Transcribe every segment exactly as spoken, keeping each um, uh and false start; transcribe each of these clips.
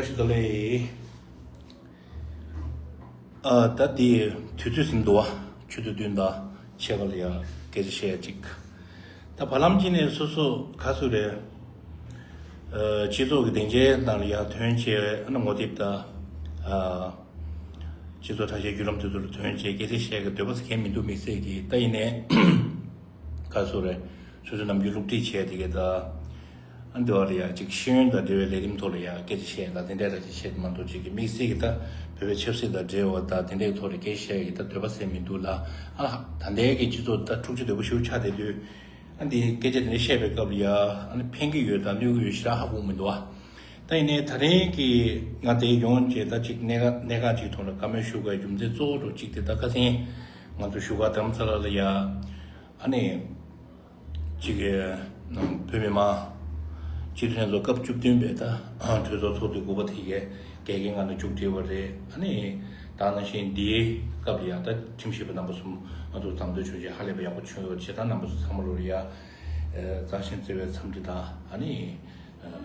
བཀྲ་ཤིས་བདེ་ལེགས། ཨ་ད་དེ་དུས་ཚོད་ཟིན་འདུག་བ། ཆུ་ཚོད་བདུན་དང་ཕྱེད་ཀ་ལ་ཡང་སྐད་ཆ་བཤད་ཅིག་ད་བར་ལམ་གཅིག་ནས་སོ་སོ་ག་ཚོད་རེད། ཨ་སྤྱི་ཚོགས་ཀྱི་སྡིངས་ཆའི་ནང་ལ་ཡང་ཐོན་བྱས་ཨ་ནི་ངོ་དེབ་དང་། ཨ་སྤྱི་ཚོགས་དྲ་རྒྱའི་བརྒྱུད་ལམ་དེ་ཚོ་ལ་ཐོན་བྱས་སྐད་ཆ་བཤད་ཀྱི་འདོད་པ་ཟེར་མཁན་མི་འདུག་དམིགས་བསལ་གྱི། ད་ཡིན་ནའི་ག་ཚོད་རེད། སོ་སོའི་ནམ་རྒྱུན་སློབ་ཁྲིད་བྱས་དེ་ག་ད། ཨ་འདི་བ་ལ་ཡ་ཅིག་ཤེས་ཡོན་དང་འབྲེལ་བའི་ལས་རིམ་ཐོག་ལ་ཡ་སྐད་ཆ་བཤད་ད་དེ་འདྲ་ར་ཅིག་བཤད་མ་གཏོགས་ཅིག་གི་དམིགས་བསལ་གྱི་ད་བོད་པའི་ཆབ་སྲིད་དང་འབྲེལ་བ་ད་དེ་འདྲའི་ཐོག་ལ་སྐད་ཆ་བཤད་ཀྱི་ད་འདོད་པ་ཟེར་མི་འདུག་ལ། ཨ་ད་ལྟའི་གི་སྤྱི་ཚོགས་ད་འཁྲུག་ཆ་དོད་པོ་ཞེ་པོ་ཆགས་བསྡད་དུས། ཨ་འདི་སྐད་ཆ་དེ་འདྲ་བཤད་པའི་སྐབས་ལ་ཡ་ཨ་ནི་ཕན་གྱི་ཡོད་དང་གནོད་ཀྱི་ཡོད་ཞེ་དྲག་ཧ་གོ་མི་འདུག་ཨ། ད་ཡིན་ནའི་ད་རིང་གི་ང་དེ་ཡོང་བྱས་ད་ཅིག་གནད་འགག་གནད་འགག་ཅིག་ཐོག་ལ་བཀའ་མོལ་ཞུ་དགོས་རྒྱུ་མཚན་གཙོ་བོ་འདྲ་ཅིག་དེ་ད་ཁ་སང་ང་ཚོ་བཞུགས་སྒར་རྡ་རམ་ས་ལ་ལ་ཡ་ཨ་ནི། གཅིག་གི་བོད་མི་མང་སྤྱི་འཐུས་ལྷན་ཚོགས་སྐབས་བཅུ་བདུན་པའི་ད་གྲོས་ཚོགས་ཚོགས་དུས་དགུ་པ་དེ་གའི་འགན་འཁྱེར་ང་ནས་མཇུག་སྒྲིལ་བ་རེད། ཨ་ནི་ད་ནང་བཞིན་འདིའི་སྐབས་ལ་ཡང་ད་ཁྲིམས་ཞིབ་པ་རྣམ་པ་གསུམ་ང་ཚོ་མཚམས་སྦྱོར་བྱུང་རྗེས་ཧ་ལས་པ་ཡག་པོ་བྱུང་ཡོད་ཅེས་ད་རྣམ་པ་ཚོ་ཚང་མ་ལོར་ཡ་རྩ་ཤིང་བརྩེ་བའི་འཚམས་འདྲི་དང་ཨ་ནི།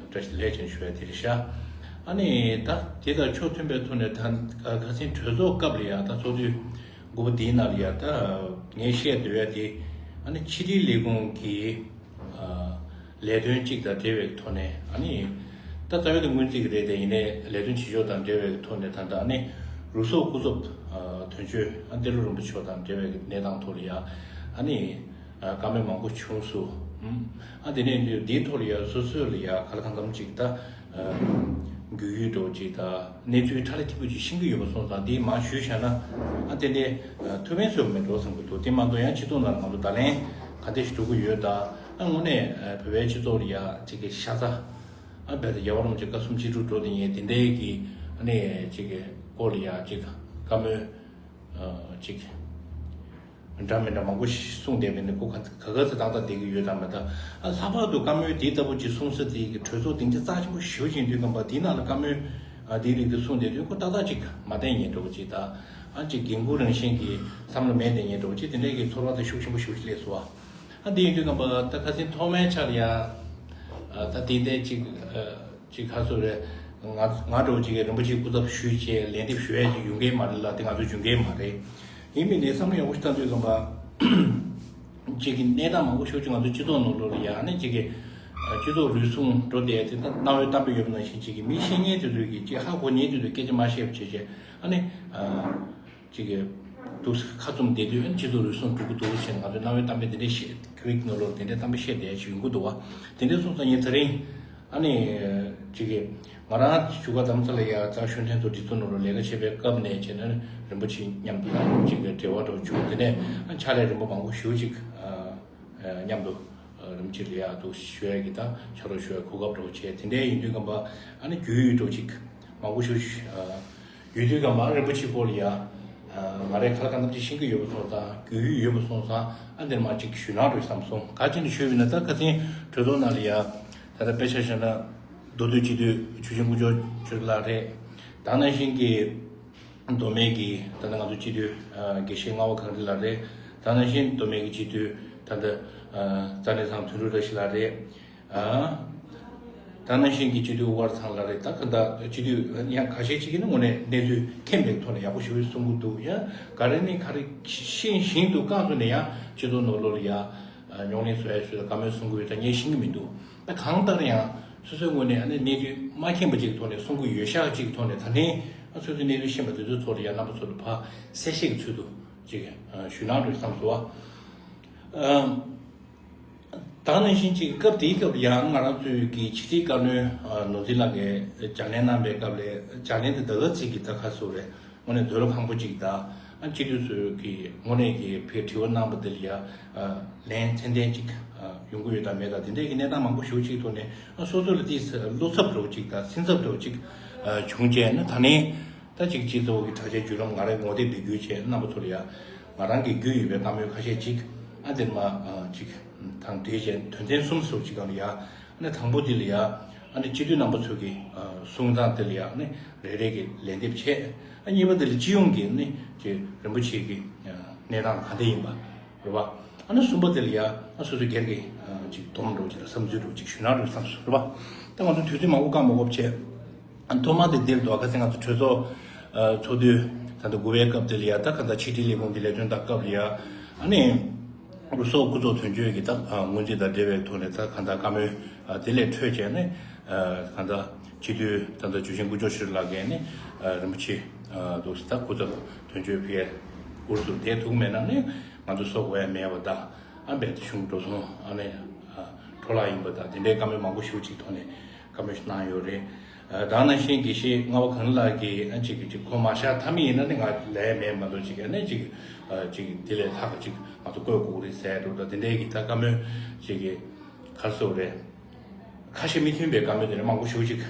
བཀྲ་ཤིས་བདེ་ལེགས་ཅན་ཞུ་ཡ་དེ་རེད་ཤག་ཨ་ནི་ད་དེ་དང་ཕྱོགས་མཐུན་པའི་ཐོག་ནས་ད་ཁ་སང་གྲོས་ཚོགས་སྐབས་ལ་ཡང་ད་ཚོགས་དུས་དགུ་པ་འདིའི་ནང་ལ་ཡང་ད་ངས་བཤད་འདོད་ཡ་དེ་ཨ་ནི་ཕྱི་དྲིལ་ལས་ཁུངས་ཀྱི་ལས་དོན་གཅིག་དང་འབྲེལ་བའི་ཐོག་ནས་ཨ་ནི་ད་རྩ་བའི་ད་སྔོན་རྩིས་ཀྱི་རེད་དེ་ཡིན་ནའི་ལས་དོན་བྱེད་ཕྱོགས་དང་འབྲེལ་བའི་ཐོག་ནས་ད་ལྟ་ཨ་ནི་རུ་སོག་སྐུ་ཚབ་དོན་གཅོད་ཨ་ཏེ་ལོ་རིན་པོ་ཆེ་དང་འབྲེལ་བའི་གནས་སྟངས་ཐོག་ལ་ཡང་ཨ་ནི། བཀའ་མོལ་མང་པོ་བྱུང་སོང་། ཨ་དེ་ནས་འདིའི་ཐོག་ལ་ཡ་སོ་སོ་ལ་ཡ་ག་ལ་གང་འཚམ་ཅིག་ད་རྒྱུས་ཡོད་འགྲོ་ཅིག་ད་གནས་ཚུལ་ཕྲ་ལ་ཐིག་པོ་ཅིག་ཤེས་ཀྱི་ཡོད་པ་སོང་ཙང་འདི་མ་ཞུས་བཞག་ན་ཨ་དེ་འདྲའི་ཐུགས་ཕན་གསོས་པ་མེད་འགྲོ་བསམ་གྱི་འདུག་དེ་མ་གཏོགས་ཡང་སྤྱི་ཚོགས་ནང་ལ་ང་ཚོ་བརྡ་ལན་ག་འདྲ་ཞིག་འགྲོ་གི་ཡོད་ད། ཨ་དངོས་གནས་བོད་པའི་སྤྱི་ཚོགས་ལ་ཡ་ཅིག་གི་ཤ་ཚ་ཨ་བས་ད་རྒྱལ་བ་རིན་པོ་ཆེ་བཀའ་གསུང་ཅི་སྒྲུབ་འགྲོ་དེ་ཡིན་དེ་འདྲའི་གི་ཨ་ནི་ཅིག་གི་སྐོར་ལ་ཡ་ཅིག་བཀའ་མོལ་ཅིག་འདྲ་མི་འདྲ་མང་པོ་ཞིག་གསུངས་བསྡད་པས་ནི་ཁོ་ག་ག་ག་ཚོད་ཏག་ཏག་བསྡད་ཀྱི་ཡོད་དམ་མེད་དམ། ཨ་ལྷག་པར་དུ་བཀའ་མོལ་དེ་ལྟ་བུ་ཅིག་གསུང་ས་དེ་གི་གྲོས་ཚོགས་སྡིངས་ཆ་རྩ་ཆེན་པོ་ཞེ་པོ་ཅིག་ཡིན་དུས་ཙམ་པ་དེའི་ནང་ལ་བཀའ་མོལ་ཨ་དེའི་རིགས་དེ་གསུངས་བསྡད་དུས་ཁོ་ཏག་ཏག་ཅིག་མ་བསྟན་ཉན་འགྲོ་བ་ཅིག་དང་ཨ་ཅིག་འགན་ཁུར་རང་བཞིན་གྱི་བསམ་བློ་མེད་བསྡད་ཉན་འགྲོ་བ་ཅིག་དེ་འདྲའི་གི་ཚོར་བ་དེ་ཤུགས་ཆེན་པོ་ཞེ་པོ་ཅིག་སླེབས་སོང་བ། ཨ་དེ་ཡིན་དུས་ཙམ་པ་ད་ཁ་སང་ཐོག་མའི་ཆར་ཡ་ཨ་ད་དེ་འདྲའི་ཅིག་ཨ། ཅིག་ཁ་སོ་རེད། ང་ང་འདྲ་བོ་ཅིག་གིས་རིན་པོ་ཆེའི་སྐུ་ཚབ་ཞུས་བྱས་ལན་འདེབས་ཞུ་ཡས་ཅིག་ཡོང་གི་མ་རེད་ལ་དེ་ང་ཚོའི་འཇོན་གི་མ་རེད། ཡིན་མིན་ནས་བསམ་བློ་ཡག་པོ་ཞིག་བཏང་དུས་ཙམ་པ། ཅིག་གི་གནས་སྟངས་མང་པོ་ཞིག་ཅིག་ང་ཚོའི་སྤྱི་ཚོགས་ནང་ལོགས་ལ་ཡང་ནས་ཅིག་གི་སྤྱི་ཚོགས་རུལ་སུངས་འགྲོ་བསྡད་དེ་ད་རྣ་བའི་གཏམ་དཔེ་ཡོད་པ་ནང་བཞིན་ཅིག་གི་མི་ཤེས་མཁན་དེ་ཚོས་ཀྱི་ཅིག་ཧ་གོ་མཁན་དེ་ཚོས་སྐད་ཆ་མ་བཤད་པ་བྱས་བྱས་ཨ་ནི། ཅིག་གི་འདུག་ཁ་བཙུམ་བསྡད་དུས་སྤྱི་ཚོགས་རུལ་སུངས་འགྲོ་གི་འདུག་ཟེར་ང་ཚོའི་རྣ་བའི་གཏམ་དཔེ་དེ་འདྲའི་བཤད་ཁ་བིག་ནང་ལོགས་དེ་འདྲའི་གཏམ་དཔེ་བཤད་བསྡད་ཡ་ཞིག་ཡོང་གི་འདུག་བ། དེ་འདྲའི་སོང་ཙང་ངས་དེ་རིང་ཨ་ནི་ཅིག་གི་ང་རང་བཞུགས་སྒར་རྡ་རམ་ས་ལ་ཡ་རྩ་གཞུང་ལྷན་ཚོགས་སྒྲིག་འཛུགས་ནང་ལ་ལས་ཀ་བྱེད་པའི་སྐབས་ནས་བྱས་ན་རིན་པོ་ཆེ་མཉམ་དུ་ཅིག་གི་འབྲེལ་བ་འདྲ་བོ་བྱུང་། དེ་ནས་ཕྱག་ལས་རིམ་པ་མང་པོ་ཞེ་པོ་ཅིག་མཉམ་དུ་རིན་པོ་ཆེ་ལ་ཡ་འདུག་ཞུ་ཡ་གི་ད་ཕྱག་རོགས་ཞུ་ཡ་གོ་སྐབས་འདྲ་བོ་བྱས། དེ་འདྲའི་ཡིན་དུས་ཙམ་པ་ཨ་ནི་རྒྱུས་ཡོད་འདྲ་བོ་ཅིག་མང་པོ་ཞེ་པོ་ཅིག་ཡོད་དུས་ཀྱང་མ་རིན་པོ་ཆེའི་སྐོར་ལ་ཡ། ང་རའི་ཁ་ལ་ཁ་འདམ་ཅིག་ཤེས་ཀྱི་ཡོད་པ་སོང་ཙང་རྒྱུས་ཡོད་ཡོད་པ་སོང་ཙང་ཨ་འདིར་མ་ཅིག་ཞུས་ན་འགྲོ་བསམ་སོང་། ག་ཅི་ནས་ཞུས་པ་ཡིན་ན་ད་ཁ་སང་གྲོས་ཚོགས་ནང་ལ་ཡ། ད་ལྟ་དཔེ་ཆ་བཞག་ན། མདོ་སྟོད་སྤྱི་འཐུས་ཆོས་ཆེན་དཀོན་མཆོག་ཆོས་ལགས་རེད། ད་ནང་བཞིན་གྱི། མདོ་སྨད་ཀྱི་ད་ལྟ་ང་ཚོ་སྤྱི་འཐུས་དགེ་བཤེས་རྔ་བ་གངས་རི་ལགས་རེད། ད་ནང་བཞིན་མདོ་སྨད་ཀྱི་སྤྱི་འཐུས་ད་ལྟ་རྩ་གནས་ཚང་དོན་གྲུབ་བཀྲ་ཤིས་ལགས་རེད། ཨ། ད་ནང་བཞིན་གྱི་སྤྱི་འཐུས་དབུ་དཀར་ཚང་ལགས་རེད། ད་ག་ད་སྤྱི་འཐུས་ཡང་ཁ་ཤས་ཅིག་གིས་ནི་དངོས་གནས་གནས་ཚུལ་མཁྱེན་པའི་ཐོག་ནས་ཡག་པོ་ཞེ་པོ་གསུང་གི་འདུག་ཡང་ག་རེ་ནས་ག་རེ་ཤེས་བཞིན་དུ་རྐང་བཙུགས་ནས་ཡང་སྤྱི་ཚོགས་ནང་ལོགས་ལ་ཡང་རྙོག་གླེང་བཟོ་ཡ་ཞུ་ད་བཀའ་མོལ་གསུང་གི་ཡོད་ད་ངས་ཤེས་ཀྱི་མི་འདུག་ད་གང་ལྟར་ཡང་སོ་སོའི་ངོས་ནས་ཨ་ནི་གནས་ཚུལ་མ་མཁྱེན་པ་ཅིག་ཐོག་ནས་གསུང་གི་ཡོད་ཤག་ཅིག་ཐོག་ནས་ད་ནི་ཨ་སོ་སོའི་གནས་ཚུལ་ཤེས་པ་དེ་ཚོའི་ཐོག་ལ་ཡང་རྣམ་པ་ཚོ་ལ་ཕར་གསལ་བཤད་ཀྱི་ཚུལ་དུ་ཅིག་ཞུ་ན་འགྲོ་བསམ་སོང་བ། ད་ནང་བཞིན་ཅིག་སྐབས་དེའི་སྐབས་ཡང་ང་རང་ཚོའི་གི་ཕྱི་དྲིལ་བཀའ་བློན་ནོར་འཛིན་ལགས་ཀྱིས་ལྗགས་ལན་གནང་པའི་སྐབས་ལ་ལྗགས་ལན་དེ་ད་ག་ཚིག་གི་ད་ཁ་སོ་རེད། དངོས་གནས་འདོད་བློ་ཁེངས་པོ་ཅིག་དང་ཨ་སྤྱི་འཐུས་ཚོས་ཀྱི་དངོས་གནས་ཀྱི་ཕའི་དྲི་བ་གནང་པ་དེ་ལ་ཡ་ལན་ཚད་ལྡན་ཅིག་ཡོང་གི་ཡོད་དང་མེད་དང་དེ་འདྲའི་གི་གནས་སྟངས་མང་པོ་ཞེ་པོ་ཅིག་ཐོག་ནས་སོ་སོ་ལ་དེ་བློ་འཚབ་འདྲ་བོ་ཅིག་དང་སེམས་འཚབ་འདྲ་བོ་ཅིག་བྱུང་རྗེས་ནི་ད་ནས། ད་ཅིག་སྤྱི་ཚོགས་ཀྱི་དྲ་རྒྱའི་བརྒྱུད་ལམ་ང་རའི་ངོ་དེབ་འདི་བརྒྱུད་བྱས་རྣམ་པ་ཚོ་ལ་ཡ་ང་རང་གི་རྒྱུས་ཡོད་པའི་བཀའ་མོལ་ཁ་ཤས་ཅིག་ཨ་འདིར་མ་ཅིག་དང་འབྲེལ་བྱས་དོན་ཚན་གསུམ་སོགས་ཅིག་སྒང་ལ་ཡ་ཨ་ནི་དང་པོ་འདི་ལ་ཡ་ཨ་ནི་སྤྱི་འཐུས་རྣམ་པ་ཚོ་གི་གསུང་སྟངས་འདི་ལ་ཡ་ཨ་ནི་རེ་རེ་གི་ལན་འདེབས་བྱས། ཨ་གཉིས་པ་འདི་ལ་སྤྱི་ཡོངས་ཀྱི་ཨ་ནི་ཅིག་རིན་པོ་ཆེ་གི་གནས་སྟངས་ག་འདྲ་ཡིན་པ་རེད་བ། ཨ་ནི་གསུམ་པ་འདི་ལ་ཡ་ཨ་སོ་སོ་སྒེར་གྱི་ཅིག་སྡོམ་འདྲ་བོ་ཅིག་དང་བསམ་ཚུལ་འདྲ་བོ་ཅིག་ཞུ་ན་འགྲོ་བསམ་སོང་རེད་བ། ད་ང་ཚོ་དུས་ཚོད་མང་པོ་བཀག་མ་དགོས་པ་བྱས། ཐོག་མ་དེ་འདིར་འདུག་ཁ་སང་ང་ཚོ་གྲོས་ཚོགས་ཚོགས་དུས་ད་ལྟ་དགུ་པའི་སྐབས་དེ་ལ་ཡ། ད་ག་ད་ཕྱི་དྲིལ་ལས་ཁུངས་ཀྱི་ལས་དོན་དང་སྐབས་ལ་ཡ། ཨ་ནི་རུ་སོག་སྐུ་ཚབ་དོན་གཅོད་ཀྱི་ད་ངོས་འཛིན་དང་འབྲེལ་བའི་ཐོག་ནས། ད་ག་ད་བཀའ་མོལ་དེ་ལས་འཕྲོས་བྱས་ནས། ག་ད་སྤྱི་འཐུས་ད་ད་ཇུས་ཆེན་དཀོན་མཆོག་ཆོས་སྒྲོན་ལགས་ཀྱིས་ནི་རིན་པོ་ཆེ་འདུག་ད་སྐུ་ཚབ་དོན་གཅོད་ཕེབས་ཨུ་རུ་སུར་བསྡད་ཐུབ་མེད་ན་ནི་ང་ཚོ་སོག་དགོས་ཡ་མེད་པ་དང་། ཨ་རྦད་དེ་གཞུང་འགྲོ་སོང་ཨ་ནི་འཕྲོ་བརླག་ཡིན་པ་དང་། དེ་འདྲའི་བཀའ་མོལ་མང་པོ་ཞེ་པོ་ཅིག་ཐོག་ནས་བཀའ་མོལ་ཞིག་གནང་ཡོད་རེད། ད་ནང་བཞིན་དགེ་བཤེས་རྔ་བ་གངས་ལགས་ཀྱིས་ཨ་ཅིག་གིས་ཅིག་གོ་མ་བཞག་ཐབས་མེད་ཡིན་ན་ནི་ང་ལས་མེད་མ་གཏོགས། ཅིག་ཨ་ནི་ཅིག་ཅིག་དེ་ལས་ལྷག་ཅིག་ང་ཚོ་བཀོད་དགོས་རེད་ཟེར་འདུག་ད་དེ་འདྲའི་གི་ད་བཀའ་མོལ་ཅིག་གི་ག་རེ་ཟེར་དགོས་རེད། ཁ་ཞེ་མི་མཐུན་པའི་བཀའ་མོལ་དེ་འདྲ་མང་པོ་ཞེ་པོ་ཅིག་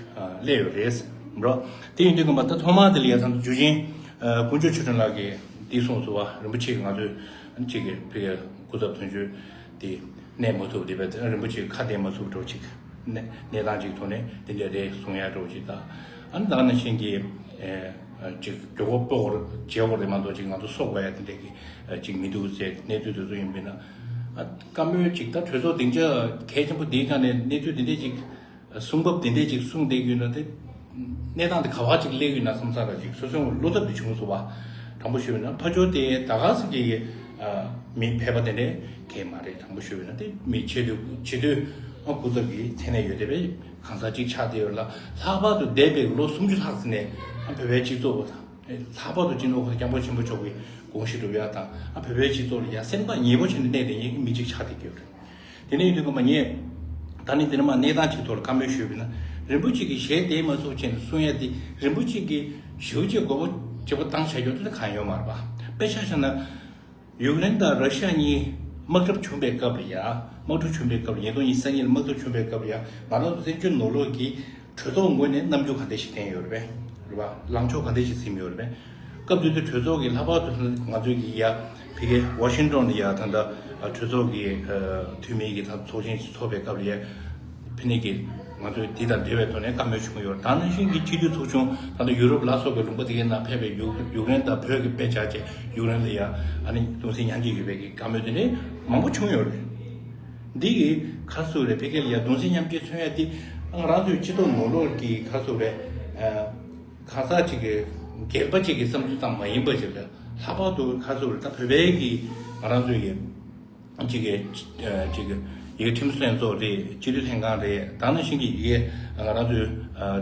སླེབས་ཡོད་རེད་འགྲོ། དེ་ཡིན་དུས་ཀྱང་ད་ཐོག་མ་དེ་ལ་ཡ་ད་ཇུས་ཆེན་དཀོན་མཆོག་ཆོས་སྒྲོན་ལགས་ཀྱིས་འདི་གསུངས་སོང་བ། རིན་པོ་ཆེ་གིས་ང་ཚོའི་ཅིག་གི་ཕ་གིའི་སྐུ་ཚབ་དོན་གཅོད་དེ་གནས་མ་ཐུབ། དེ་བས་རིན་པོ་ཆེ་ཁ་གཏད་མ་ཚུགས་འགྲོ་ཅིག་གནས་གནས་སྟངས་ཅིག་ཐོག་ནས་དེ་འདྲ་རེད་གསུང་ཡ་འགྲོ་ཅིག་དང་། ཨ་ནི་ད་ནང་བཞིན་གྱི་ཅིག་མགྱོགས་པོ་སྤོ་བར་བྱེད་དགོས་རེད་མ་གཏོགས། ཅིག་ང་ཚོ་སོག་དགོས་ཡ་དེ་འདྲ་གི་ཅིག་མི་འདུག་ཟེར། གནས་ཚུལ་དེ་ཚོ་ཡིན་པས་ན། ཨ་བཀའ་མོལ་ཅིག་ད་གྲོས་ཚོགས་སྡིངས་ཆ་གལ་ཆེན་པོ་འདིའི་སྒང་ནས་གནས་ཚུལ་འདི་འདྲ་ཅིག་གསུང་བབ་འདི་འདྲ་ཅིག་གསུངས་བསྡད་ཀྱི་ཡོད་ན། དེ་གནས་སྟངས་དེ་ག་བ་ཅིག་སླེབས་ཡོད་ན་བསམ་ས་ར་ཅིག་སོ་སོའི་བློ་འཚབ་དེ་བྱུང་སོང་བ། དྲང་པོ་ཞུས་པ་ན་ཕར་ཕྱོགས་དེ་ད་ག་ཟེ་གི་མི་ཕལ་པ་དེ་འདྲ་གང་ཡང་མ་རེད། དྲང་པོ་ཞུས་པ་ན་དེ་མི་ཆེ་དུས་ཆེ་དུས་སྐུ་ཚབ་ཀྱི་མཚན་གནས་ཡོད་དེ་བས་གང་ཟག་ཅིག་ཆགས་བསྡད་ཡོད་ལ། ལྷག་པར་དུ་འདས་པའི་ལོ་སུམ་ཅུ་ལྷག་ཙམ་ནས་བོད་པའི་སྤྱི་ཚོགས་དང་། ལྷག་པར་དུ་སྤྱི་ནོར་གོང་ས་སྐྱབས་མགོན་ཆེན་པོ་མཆོག་གི་དགོངས་གཞི་སྒྲུབ་ཡ་དང་། ཨ་བོད་པའི་སྤྱི་ཚོགས་ལ་ཡ་སེམས་ཐག་ཉེ་པོ་བྱས་ནས་གནས་བསྡད་མཁན་གྱི་མི་གཅིག་ཆགས་བསྡད་ཀྱི་ཡོད་རེད། དེ་ནས་ཡིན་དུས་ཀྱང་ངས་ད་ནི་འདི་ནས་མར་གནས་སྟངས་ཅིག་ཐོག་ལ་བཀའ་མོལ་ཞུས་པ་ཡིན་ན། རིན་པོ་ཆེ་གིས་ཞལ་བདེ་མ་ཚུགས་བྱས་ནས་གསུང་ཡ་དེ་རིན་པོ་ཆེ་གིས་ཞེ་པོ་ཅིག་དགོས་པ་ཅིག་བཏང་བྱ་རྒྱུ་དེ་གང་ཡོད་མ་རེད་པ། དཔེ་ཆ་བཞག་ན། ཡུཀ་རེན་དང་ར་ཤི་ཡ་གཉིས་དམག་འཁྲུག་བྱུང་བའི་སྐབས་ལ་ཡ། དམག་འཁྲུག་བྱུང་བའི་སྐབས་ལ། ཉིས་སྟོང་ཉི་ཤུ་རྩ་གཉིས་ལ་དམག་འཁྲུག་བྱུང་བའི་སྐབས་ལ་ཡ། ང་རང་ཚོ་བཙན་བྱོལ་ནང་ལོགས་ཀྱི་གྲོས་ཚོགས་ངོས་ནས་རྣམ་འགྱུར་ག་འདྲ་ཞིག་བསྟན་ཡོད་རེད་པས། རེད་པ། ལངས་ཕྱོགས་ག་འདྲ་ཞིག་ཟིན་ཡོད་རེད་པས། སྐབས་དེ་དུས་གྲོས་ཚོགས་ཀྱི་ལྷག་པར་དུ་ང་ཚོའི་གི་ཡ་ཕ་གི་ཝ་ཤིང་ཊོན་ལ་ཡ་ད་ལྟ་གྲོས་ཚོགས་ཀྱི་འཐུས་མི་གི་ད་ཚོགས་ཆེན་ཞིག་ཚོགས་པའི་སྐབས་ལ་ཡ། ཕ་གི་ང་ཚོས་འདི་དང་འབྲེལ་བའི་ཐོག་ནས་བཀའ་མོལ་བྱུང་ཡོད། ད་ནང་བཞིན་གྱི་སྤྱི་འཐུས་ཚོགས་ཆུང་ད་ལྟ་ཡུ་རོབ་ལ་སོགས་པའི་ལུང་པ་དེ་གའི་ནང་ཕེབས་པའི་ཡུཀ་ཡུཀ་རེན་དང་བོད་ཀྱི་དཔེ་ཆ་བྱས། ཡུཀ་རེན་ལ་ཡ་ཨ་ནི་གདུང་སེམས་མཉམ་སྐྱེད་ཡོད་པའི་གི་བཀའ་མོལ་དེ་འདྲའི་མང་པོ་བྱུང་ཡོད་རེད། འདི་གི་ག་རེ་ཟེར་དགོས་རེད། ཕ་གི་ལ་ཡ་གདུང་སེམས་མཉམ་སྐྱེད་མཚོན་ཡ་དེ་ང་རང་ཚོའི་སྤྱི་ཚོགས་ནང་ལོགས་ཀྱི་ག་རེ་ཟེར་དགོས་རེད། གང་ཟག་ཅིག་གི་སྒེར་པ་ཅིག་གི་བསམ་ཚུལ་ཙམ་མ་ཡིན་པ་ཞིག་ལ། ལྷག་པར་དུ་ག་རེ་ཟེར་དགོས་རེད། ད་བོད་པའི་གི་ང་རང་ཚོའི་གི་ཅིག་གི་ཅིག་གི་ཡི་གེ་ཁྲིམས་སྲོལ་ཚོགས་རེད། སྤྱི་འཐུས་ལྷན་ཁང་རེད། ད་ནང་བཞིན་གྱི་ཡི་གེ་ང་རང་ཚོའི་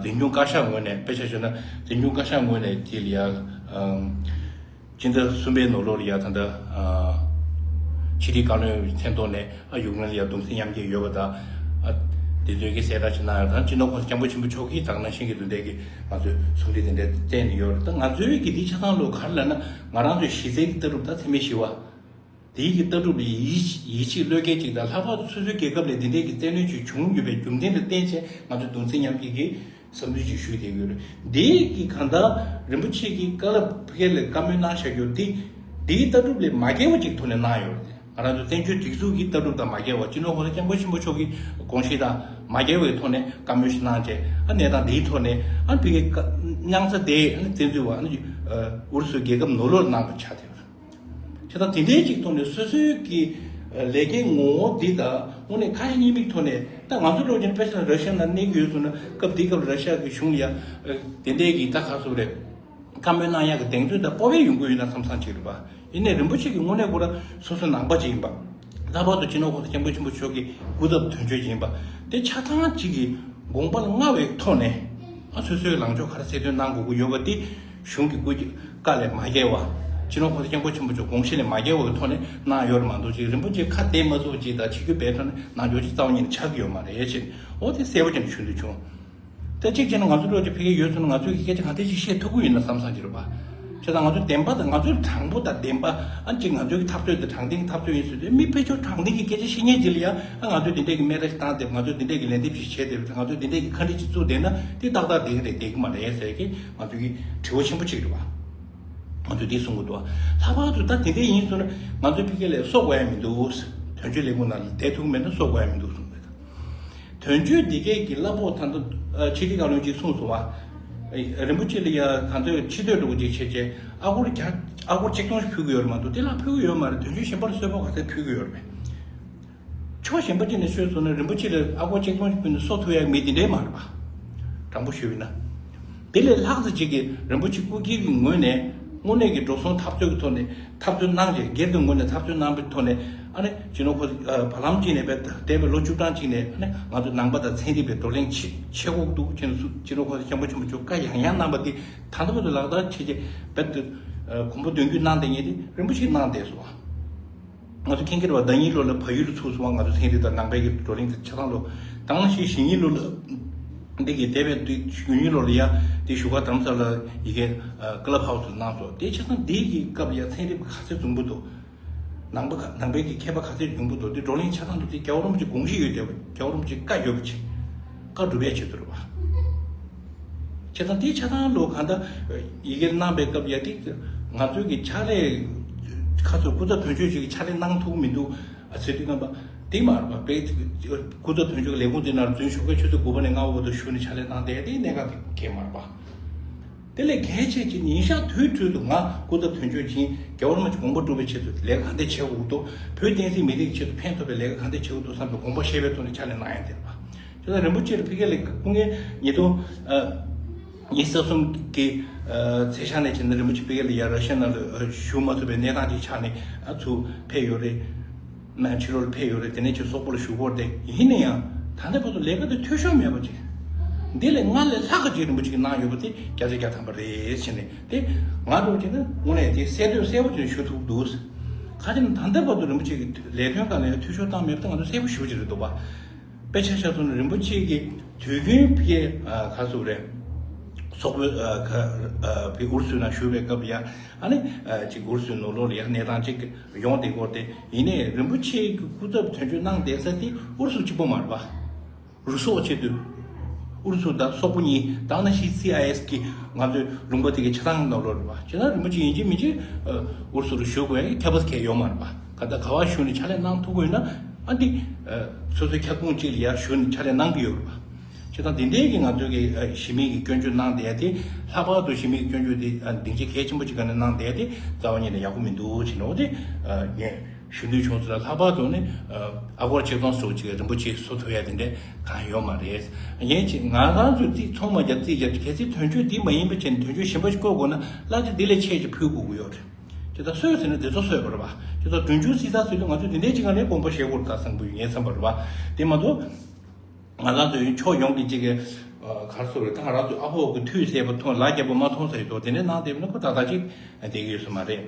འཛིན་སྐྱོང་བཀའ་ཤག་ངོས་ནས། དཔེ་ཆ་བཞག་ན་འཛིན་སྐྱོང་བཀའ་ཤག་ངོས་ནས་དེ་ལ་ཡ་སྤྱི་ཟླ་གསུམ་པའི་ནང་ལོགས་ལ་ཡ་ད་ལྟ་ཕྱི་དྲིལ་བཀའ་བློན་མཚན་ཐོག་ནས་ཨ་ཡུཀ་རེན་ལ་ཡ་གདུང་སེམས་མཉམ་སྐྱེད་ཡོད་པ་དང་། ཨ་དེ་ཚོའི་གི་གསལ་བསྒྲགས་ཅིག་གནང་ཡོད། ད་སྤྱི་ནོར་གོང་ས་སྐྱབས་མགོན་ཆེན་པོ་མཆོག་གིས་ད་ག་ནང་བཞིན་གྱི་དེ་འདྲའི་གི་ང་ཚོའི་གསུང་འཕྲིན་དེ་འདྲ་བསྩལ་ནས་ཡོད་རེད། ད་ང་ཚོའི་གི་འདིའི་ཆ་ཚང་ལོ་ག་རེ་ལབ་ན། ང་རང་ཚོའི་གཞི་རྩའི་གི་ལྟ་གྲུབ་ད་འཚེ་མེད་ཞི་བ། དེའི་གི་ལྟ་གྲུབ་ལ་ཡིད་ཡིད་ཆེས་བློས་འགེལ་ཅིག་དང་། ལྷག་པར་དུ་སོ་སོའི་རྒྱལ་ཁབ་ལ་དེ་འདྲའི་གི་བཙན་གནོན་ཅིག་བྱུང་ཡོད་པའི་རྒྱུ་མཚན་ལ་བརྟེན་བྱས་ང་ཚོས་གདུང་སེམས་མཉམ་སྐྱེད་ཀྱི་བསམ་ཚུལ་ཅིག་ཞུས་བསྡད་ཡོད་རེད། འདིའི་གི་གང་ལྟར་རིན་པོ་ཆེ་གིས་བཀའ་སློབ་ཕ་གི་ལ་བཀའ་མོལ་གནང་བཞག་རྒྱུ་འདི། འདིའི་ལྟ་གྲུབ་ལས་མ་འགལ་བ་ཅིག་ཐོག་ནས་གནང་ཡོད་རེད། ང་རང་ཚོ་བཙན་བྱོལ་སྒྲིག་འཛུགས་ཀྱི་ལྟ་གྲུབ་དང་མ་འགལ་བ། སྤྱི་ནོར་གོང་ས་སྐྱབས་མགོན་ཆེན་པོ་མཆོག་གི་དགོངས་གཞི་དང་མ་འགལ་བའི་ཐོག་ནས་བཀའ་མོལ་ཞིག་གནང་བྱས། ཨ་གནས་སྟངས་འདིའི་ཐོག་ནས་ཨ་ཕ་གིའི་མཉམ་འཛེམ་དེ་ཨ་ནི་བཙན་འཛུལ་བ་ཨ་ནི་ཨུ་རུ་སུའི་རྒྱལ་ཁབ་ནང་ལོགས་ལ་གནང་བ་ཆགས་བསྡད་ཡོད་རེད། བྱས་ཙང་དེ་འདྲའི་ཅིག་ཐོག་ནས་སོ་སོའི་གི་ལས་འགན་ངོ་བོ་འདི་དང་དངོས་གནས་ཁ་ཡ་ཉེས་དམིགས་ཐོག་ནས། ད་ང་ཚོ་ལོག་ཅིག་དཔེ་ཆ་ལ་ར་ཤི་ཡ་ནང་གནས་ཀྱི་ཡོད་སོང་ན། སྐབས་དེའི་སྐབས་ལ་ར་ཤི་ཡ་གི་གཞུང་ལ་ཡ་དེ་འདྲའི་གི་ད་ག་རེ་ཟེར་དགོས་རེད། བཀའ་མོལ་གནང་ཡག་གི་གདེང་ཚོད་དང་སྤོབས་པ་ཡོང་གི་ཡོད་ན་བསམ་བསམ་ཅིག་རེད་པ། ཡིན་ནའི་རིན་པོ་ཆེ་གིས་དངོས་གནས་ཁོ་རང་སོ་སོའི་ནང་པ་ཅིག་ཡིན་པ། ལྷག་པར་དུ་སྤྱི་ནོར་གོང་ས་སྐྱབས་མགོན་ཆེན་པོ་མཆོག་གི་སྐུ་ཚབ་དོན་གཅོད་ཅིག་ཡིན་པ། དེ་ཆ་ཚང་ཅིག་གིས་དགོངས་པ་ལ་མངའ་བའི་ཐོག་ནས། ཨ་སོ་སོའི་ལངས་ཕྱོགས་ག་རེ་གསལ་སྟོན་གནང་དགོས་ཀྱི་ཡོད་པ་དེ་གཞུང་གི་བཀའ་ལས་མ་འགལ་བ། སྤྱི་ནོར་གོང་ས་སྐྱབས་མགོན་ཆེན་པོ་མཆོག་དགོངས་གཞི་ལས་མ་འགལ་བའི་ཐོག་ནས་གནང་ཡོད་རེད་མ་གཏོགས། ཅིག་རིན་པོ་ཆེ་ཁ་གཏད་མ་ཚུགས་ཅིག་དང་ཕྱི་རྒྱུ་བས་ཐོག་ནས་གནང་རྒྱུ་ཅིག་རྩ་བ་ཉིད་ནས་ཆགས་ཀྱི་ཡོད་མ་རེད་ཅེས། འོ་དེ་གསལ་པོ་ཅིག་ཞུ་འདོད་བྱུང་། ད་གཅིག་བྱས་ན་ང་ཚོ་ལོག་ཅིག་ཕ་གིར་ཡོད་སོང་ན་ང་ཚོས་ཀྱི་སྐད་ཆ་གང་འདྲ་ཞིག་བཤད་ཐུབ་ཀྱི་ཡོད་ན་བསམ་བསམ་ཅིག་རེད་པ། བྱས་ཙང་ང་ཚོ་བདེན་པ་དང་། ང་ཚོའི་དྲང་པོ་དང་བདེན་པ། ཨ་ཅིག་ང་ཚོའི་གི་འཐབ་རྩོད་དེ་དྲང་བདེན་གྱི་འཐབ་རྩོད་ཡིན་ཟེར་དུས། མི་ཕལ་ཆེར་དྲང་བདེན་གྱི་སྐད་ཆ་བཤད་མཁན་ཅིག་ལ་ཡ། ཨ་ང་ཚོས་དེ་འདྲས་ཀྱི་སྨད་ར་ཞིག་བཏང་བསྡད། ང་ཚོས་དེ་འདྲས་ཀྱི་ལན་འདེབས་ཞིག་བྱས་བསྡད། ང་ཚོས་དེ་འདྲས་ཀྱི་ཁ་འདྲི་ཞིག་བཙུགས་བསྡད་ན་དེ་ཏག་ཏག་བསྡད་ཀྱི་རེད། བསྡད་ཀྱི་མ་རེད་ཟེར་གྱི་ང་ཚོའི་གི་དྲི་བ་ཆེན་པོ་ཅིག་རེད་པ། ང་ཚོས་འདི་གསུང་གི་འདུག་ལྷག་པར་དུ་ད་དེ་འདྲས་ཡིན་སོང་ན་ང་ཚོ་ཕ་གི་ལ་གསོད་དགོས་ཡ་མི་འདུག་དོན་གཅོད་ལས་ཁུངས་ནང་ལ་བསྡད་ཐུབ་མེད་ན་གསོད་དགོས་ཡ་མི་འདུག་གསུངས་པ་རེད། དོན་གཅོད་འདི་གས་ཀྱི་གླ་ཕོགས་ད་ལྟ་ཕྱི་དྲིལ་བཀའ་བློན་གཅིག་གསུངས་སོང་བ། རིན་པོ་ཆེ་ལ་ཡ་གང་ཚོད་ཕྱི་སྡོད་འགྲོ་གི་ཅིག་བྱས་བྱས་ཨ་སྒོར་བརྒྱ། ཨ་སྒོར་ཆིག་སྟོང་ཞིག་ཕུལ་གི་ཡོད་རེད་མ་གཏོགས། དེ་ལ་ཕུལ་གི་ཡོད་མ་རེད། དོན་གཅོད་གཞན་པ་ལ་གསོལ་ཕོགས་ག་ཚད་ཕུལ་གི་ཡོད་རེད་པས། ཕྱོགས་གཞན་པ་ཅིག་ནས་ཤོད་སོང་ན་རིན་པོ་ཆེ་ལ་ཨ་སྒོར་ཆིག་སྟོང་ཞིག་ཕུལ་ནས་གསོ་ཐུབ་ཡ་མི་དེ་འདྲའི་མ་རེད་པ། དྲང་པོ་ཞུས་པ་ཡིན་ན། དེ་ལས་ལྷག་ཙམ་ཅིག་གིས་རིན་པོ་ཆེ་སྐུ་སྒེར་གྱི་ངོས་ནས་དངོས་གནས་ཀྱི་འགྲོ་སོང་འཐབ་རྩོད་ཀྱི་ཐོག་ནས་འཐབ་རྩོད་གནང་རྗེས། སྒེར་གྱི་ངོས་ནས་འཐབ་རྩོད་གནང་པའི་ཐོག་ནས། ཨ་ནི་སྤྱི་ནོར་གོང་ས་བར་ལམ་གཅིག་ནས་བལྟས་པའི་ལོ་བཅུ་གྲངས་གཅིག་ནས། ཨ་ནི་ང་ཚོ་ནང་པ་དང་ཚན་རིག་པའི་བགྲོ་གླེང་བྱེད་བྱེད་དགོས་འདུག་ཅེས་སུ་སྤྱི་ནོར་གོང་ས་སྐྱབས་མགོན་ཆེན་པོ་མཆོག་བཀའ་ཡང་ཡང་གནང་པ་དེ། ད་ལྟ་བར་དུ་ལག་བསྟར་བྱས་རྗེས་བལྟས་ཏེ། ཨ། གོམ་པ་མདུན་སྐྱོད་གནང་བསྡད་མཁན་དེ་རིན་པོ་ཆེས་གནང་བསྡད་སོང་བ། ང་ཚོ་མཁྱེན་གྱི་རེད་བ། ཟླ་ཉིན་ལོ་ལ་བལ་ཡུལ་ལ་ཚུགས་སོང་བ། ང་ཚོ་ཚན་རིག་དང་ནང་པའི་གི་བགྲོ་གླེང་དེ་ཆ་ཚང་ལོ། དང་ཞིག་གཞེས་ནིང་ལོ་ལ་འདི་གི་འདས་པའི་དུས་གཞེས་ནིང་ལོ་ལ་ཡ་དེ་བཞུགས་སྒར་རྡ་རམ་ས་ལ་ཡི་གེ་ཀི་ལབ་ཧའུ་སི་ལ་གནང་སོང་། དེ་ཆ་ཚང་འདི་གི་སྐབས་ལ་ཡ་ཚན་རིག་པ་ག་ཚད་འཛོམས་པོ་འདུག་ནང་པ་ག་ནང་པའི་གི་མཁས་པ་ག་ཚད་འཛོམས་པོ་འདུག་དེ་བགྲོ་གླེང་ཆ་ཚང་དུ་དེ་རྒྱལ་བ་རིན་པོ་ཆེ་དགོངས་གཞི་ཡོད་བསྡད་པ། རྒྱལ་བ་རིན་པོ་ཆེ་བཀའ་ཡོད་པ་ཅིག་བཀའ་སྒྲུབ་པའི་ཆེད་དུ་རེད་བ། བྱས་ཙང་དེ་ཆ་ཚང་ལོ་གང་ལྟར་ཡི་གེ་གནང་པའི་སྐབས་ཡ་དེ་ང་ཚོའི་གི་ཕྱག་ལས་ཁ་ཚོ་སྐུ་ཚབ་དོན་གཅོད་ཅིག་གི་ཕྱག་ལས་གནང་ཐུབ་ཀྱི་མི་འདུག་ཨ་ཟེར་དུས། རྣམ་པ་དེ་མ་རེད་པ། དཔེ་སྐུ་ཚབ་དོན་གཅོད་ཀྱི་ལས་ཁུངས་དེ་ནང་འཛུལ་ཞོགས་ཀས་ཆུ་ཚོད་དགུ་པ་ནས་ལྔ་པ་བར་དུ་བཞུགས་ནས་ཕྱག་ལས་གནང་བསྡད་དེ་གནད་འགག་དེ་གས་མ་རེད་པ། དེ་ལས་གལ་ཆེ་ཆེ་ཉིན་ཞག་དུས་དྲུག་ཏུ་ང་སྐུ་ཚབ་དོན་གཅོད་ཅིང་རྒྱལ་བ་རིན་པོ་ཆེ་དགོངས་པ་སྒྲུབ་པའི་ཆེད་དུ་ལས་ཀ་ག་འདྲ་བྱེད་དགོས་འདུག་བོད་བསྟན་སྲིད་མི་རིགས་ཀྱི་ཆེད་དུ་ཕན་ཐོགས་པའི་ལས་ཀ་ག་འདྲ་བྱེད་དགོས་འདུག་བསམ་པའི་དགོངས་པ་བཞེས་པའི་ཐོག་ནས་ཕྱག་ལས་གནང་ཡ་དེ་རེད་པ། དེ་ལ་རིན་པོ་ཆེ་ལ་ཕ་གི་ལ་སྐུ་ངལ་ཉིས་སྟོང་ཉི་ཤུ་རྩ་གསུམ་གྱི་ཚེས་ཤར་ནས་བྱས་ན་རིན་པོ་ཆེ་ཕ་གི་ལ་ཡ་ར་ཤ་ནང་ལ་བཞུགས་མ་ཐུབ་པའི་གནས་སྟངས་ཅིག་ཆགས་ནས་ཚུར་ཕེབས་ཡོད་རེད། ཕྱི་ལོགས་ལ་ཕེབས་ཡོད་རེད། དེ་ནས་ཕྱིར་སོག་པོ་ལ་བཞུགས་ཡོད་རེད། དེ་ཡིན་ན་ཡང་ད་ལྟ་བར་དུ་ལས་ཀ་དེ་འཐུས་ཤོར་མེད་པ་ཅིག་འདི་ལས་སྔར་ལས་ལྷག་ག་ཅིག་རིན་པོ་ཆེ་གིས་གནང་ཡོད་པ་དེ་བརྒྱ་ཆ་བརྒྱ་ཐམ་པ་རེད་ཟེར་ནས། དེ་ང་འདྲ་བོ་ཅིག་ན་དངོས་གནས་དེ་གསལ་འདོད་གསལ་པོ་ཅིག་ཞུ་ཐུབ་འདུག་ག་ཅི་ན་ད་ལྟ་བར་དུ་རིན་པོ་ཆེ་གི་ལས་དོན་སྒང་ལ་ཡང་འཐུས་ཤོར་བཏང་མེད་པ་དེ་ང་ཚོ་གསལ་པོ་ཞེ་པོ་ཅིག་རེད་འདུག་པ། དཔེ་ཆ་བཞག་སོང་ན་རིན་པོ་ཆེ་གིས་དུས་རྒྱུན་ཕ་གིའི་ཨ་ག་ཟེར་རེད། སོག་པོའི་ཨ་ག་ཨ་ཕ་གི་ཨུ་རུ་སུའི་ནང་བཞུགས་པའི་སྐབས་ལ་ཡ། ཨ་ནི་ཨ་ཅིག་ཨུ་རུ་སུའི་ནང་ལོགས་ལ་ཡ་གནས་སྟངས་ཅིག་ཡོང་བསྡད་ཡོད་རེད། དེ་ཡིན་ནའི་རིན་པོ་ཆེ་གི་སྐུ་ཚབ་དོན་གཅོད་གནང་བསྡད་ས་དེ་ཨུ་རུ་སུ་གཅིག་པོ་མ་རེད་པ། རུ་སོག་བྱེད་དུས་ཨུ་རུ་སུ་དང་སོག་པོ་གཉིས། དེ་ནང་བཞིན་སི་ཨའི་ཨེས་ཀྱི་ང་ཚོའི་ལུང་པ་དེ་གའི་ཆ་ཚང་ནང་ལོགས་རེད་པ། བྱས་ན་རིན་པོ་ཆེ་ཡིན་གཅིག་མིན་གཅིག་ཨུ་རུ་སུ་རུ་བཞུགས་དགོས་ཡ་ཁྱད་པར་གང་ཡང་ཡོད་མ་རེད་པ། ག་ད་ག་བ་བཞུགས་ནས་ཕྱག་ལས་གནང་ཐུབ་ཀྱི་ཡོད་ན། ཨ་འདི་སོ་སོའི་ཁྱབ་ཁོངས་གཅིག་ལ་ཡ་བཞུགས་ནས་ཕྱག་ལས་གནང་གི་ཡོད་རེད་པ། བྱས་ཙང་དེ་འདྲའི་གི་ང་ཚོའི་གི་ཨ་གཞི་མེད་ཀྱི་སྐྱོན་བརྗོད་གནང་བསྡད་ཡ་དེ། ལྷག་པར་དུ་གཞི་མེད་ཀྱི་སྐྱོན་བརྗོད་དེ་ཨ་སྡིངས་ཆ་གལ་ཆེན་པོ་ཅིག་སྒང་ནས་གནང་བསྡད་ཡ་དེ་རྩ་བ་ཉིད་ནས་ཡག་པོ་མི་འདུག་བྱས་ནས། འོ་དེ་ཨ་ངས་ཞུ་འདོད་བྱུང་སོང་ལ། ལྷག་པར་དུ་ནི་ཨ་ཨ་སྒོར་ཆིག་སྟོང་ཙམ་ཅིག་རིན་པོ་ཆེས་བཟོ་ཐུབ་ཡ་དེ་འདྲ་གང་ཡོད་མ་རེད། ཡིན་གཅིག་ང་རང་ཚོས་རྩིས་ཚང་མ་རྒྱབ་རྩིས་རྒྱབ། གལ་སྲིད་དོན་གཅོད་འདི་མ་ཡིན་པ་བྱས་ནས་དོན་གཅོད་གཞན་པ་ཞིག་བསྐོ་དགོས་ན་གླ་ཆ་འདི་ལས་ཆེ་ཞིག་ཕུལ་དགོས་ཀྱི་ཡོད་རེད། དེ་ལྟར་སོས་ཟེར་ན་དེ་ཚོ་སོས་པ་རེད་པ། དེ་ལྟར་གྲོན་ཆུང་སྲིད་ཚགས་ཟེར་དུས་ང་ཚོས་དེ་འདྲའི་ཅིག་ག་ནས་དགོངས་པ་བཞེས་དགོས་རེད་ད་བསམ་གྱི་ཡོད། ངས་བསམ་པ་རེད་པ། དེ་མ་གཏོགས་ང་རང་ཚོའི་ཕྱོགས་ཡོངས་ཀྱི་ཅིག་གི་ཨ་ག་རེ་ཟེར་དགོས་རེད། ད་ང་རང་ཚོའི་ཨ་ཕོ་གི་ཐུགས་གསལ་པོ་མཐོང་། ལག་བརྒྱབ་པ་མ་མཐོང་ས་ཡོད་དོ། དེ་འདྲ་གནང་བསྡད་པ་ན་ཁོ་ཏག་ཏག་ཅིག་བསྡད་ཀྱི་ཡོད་ས་མ་རེད།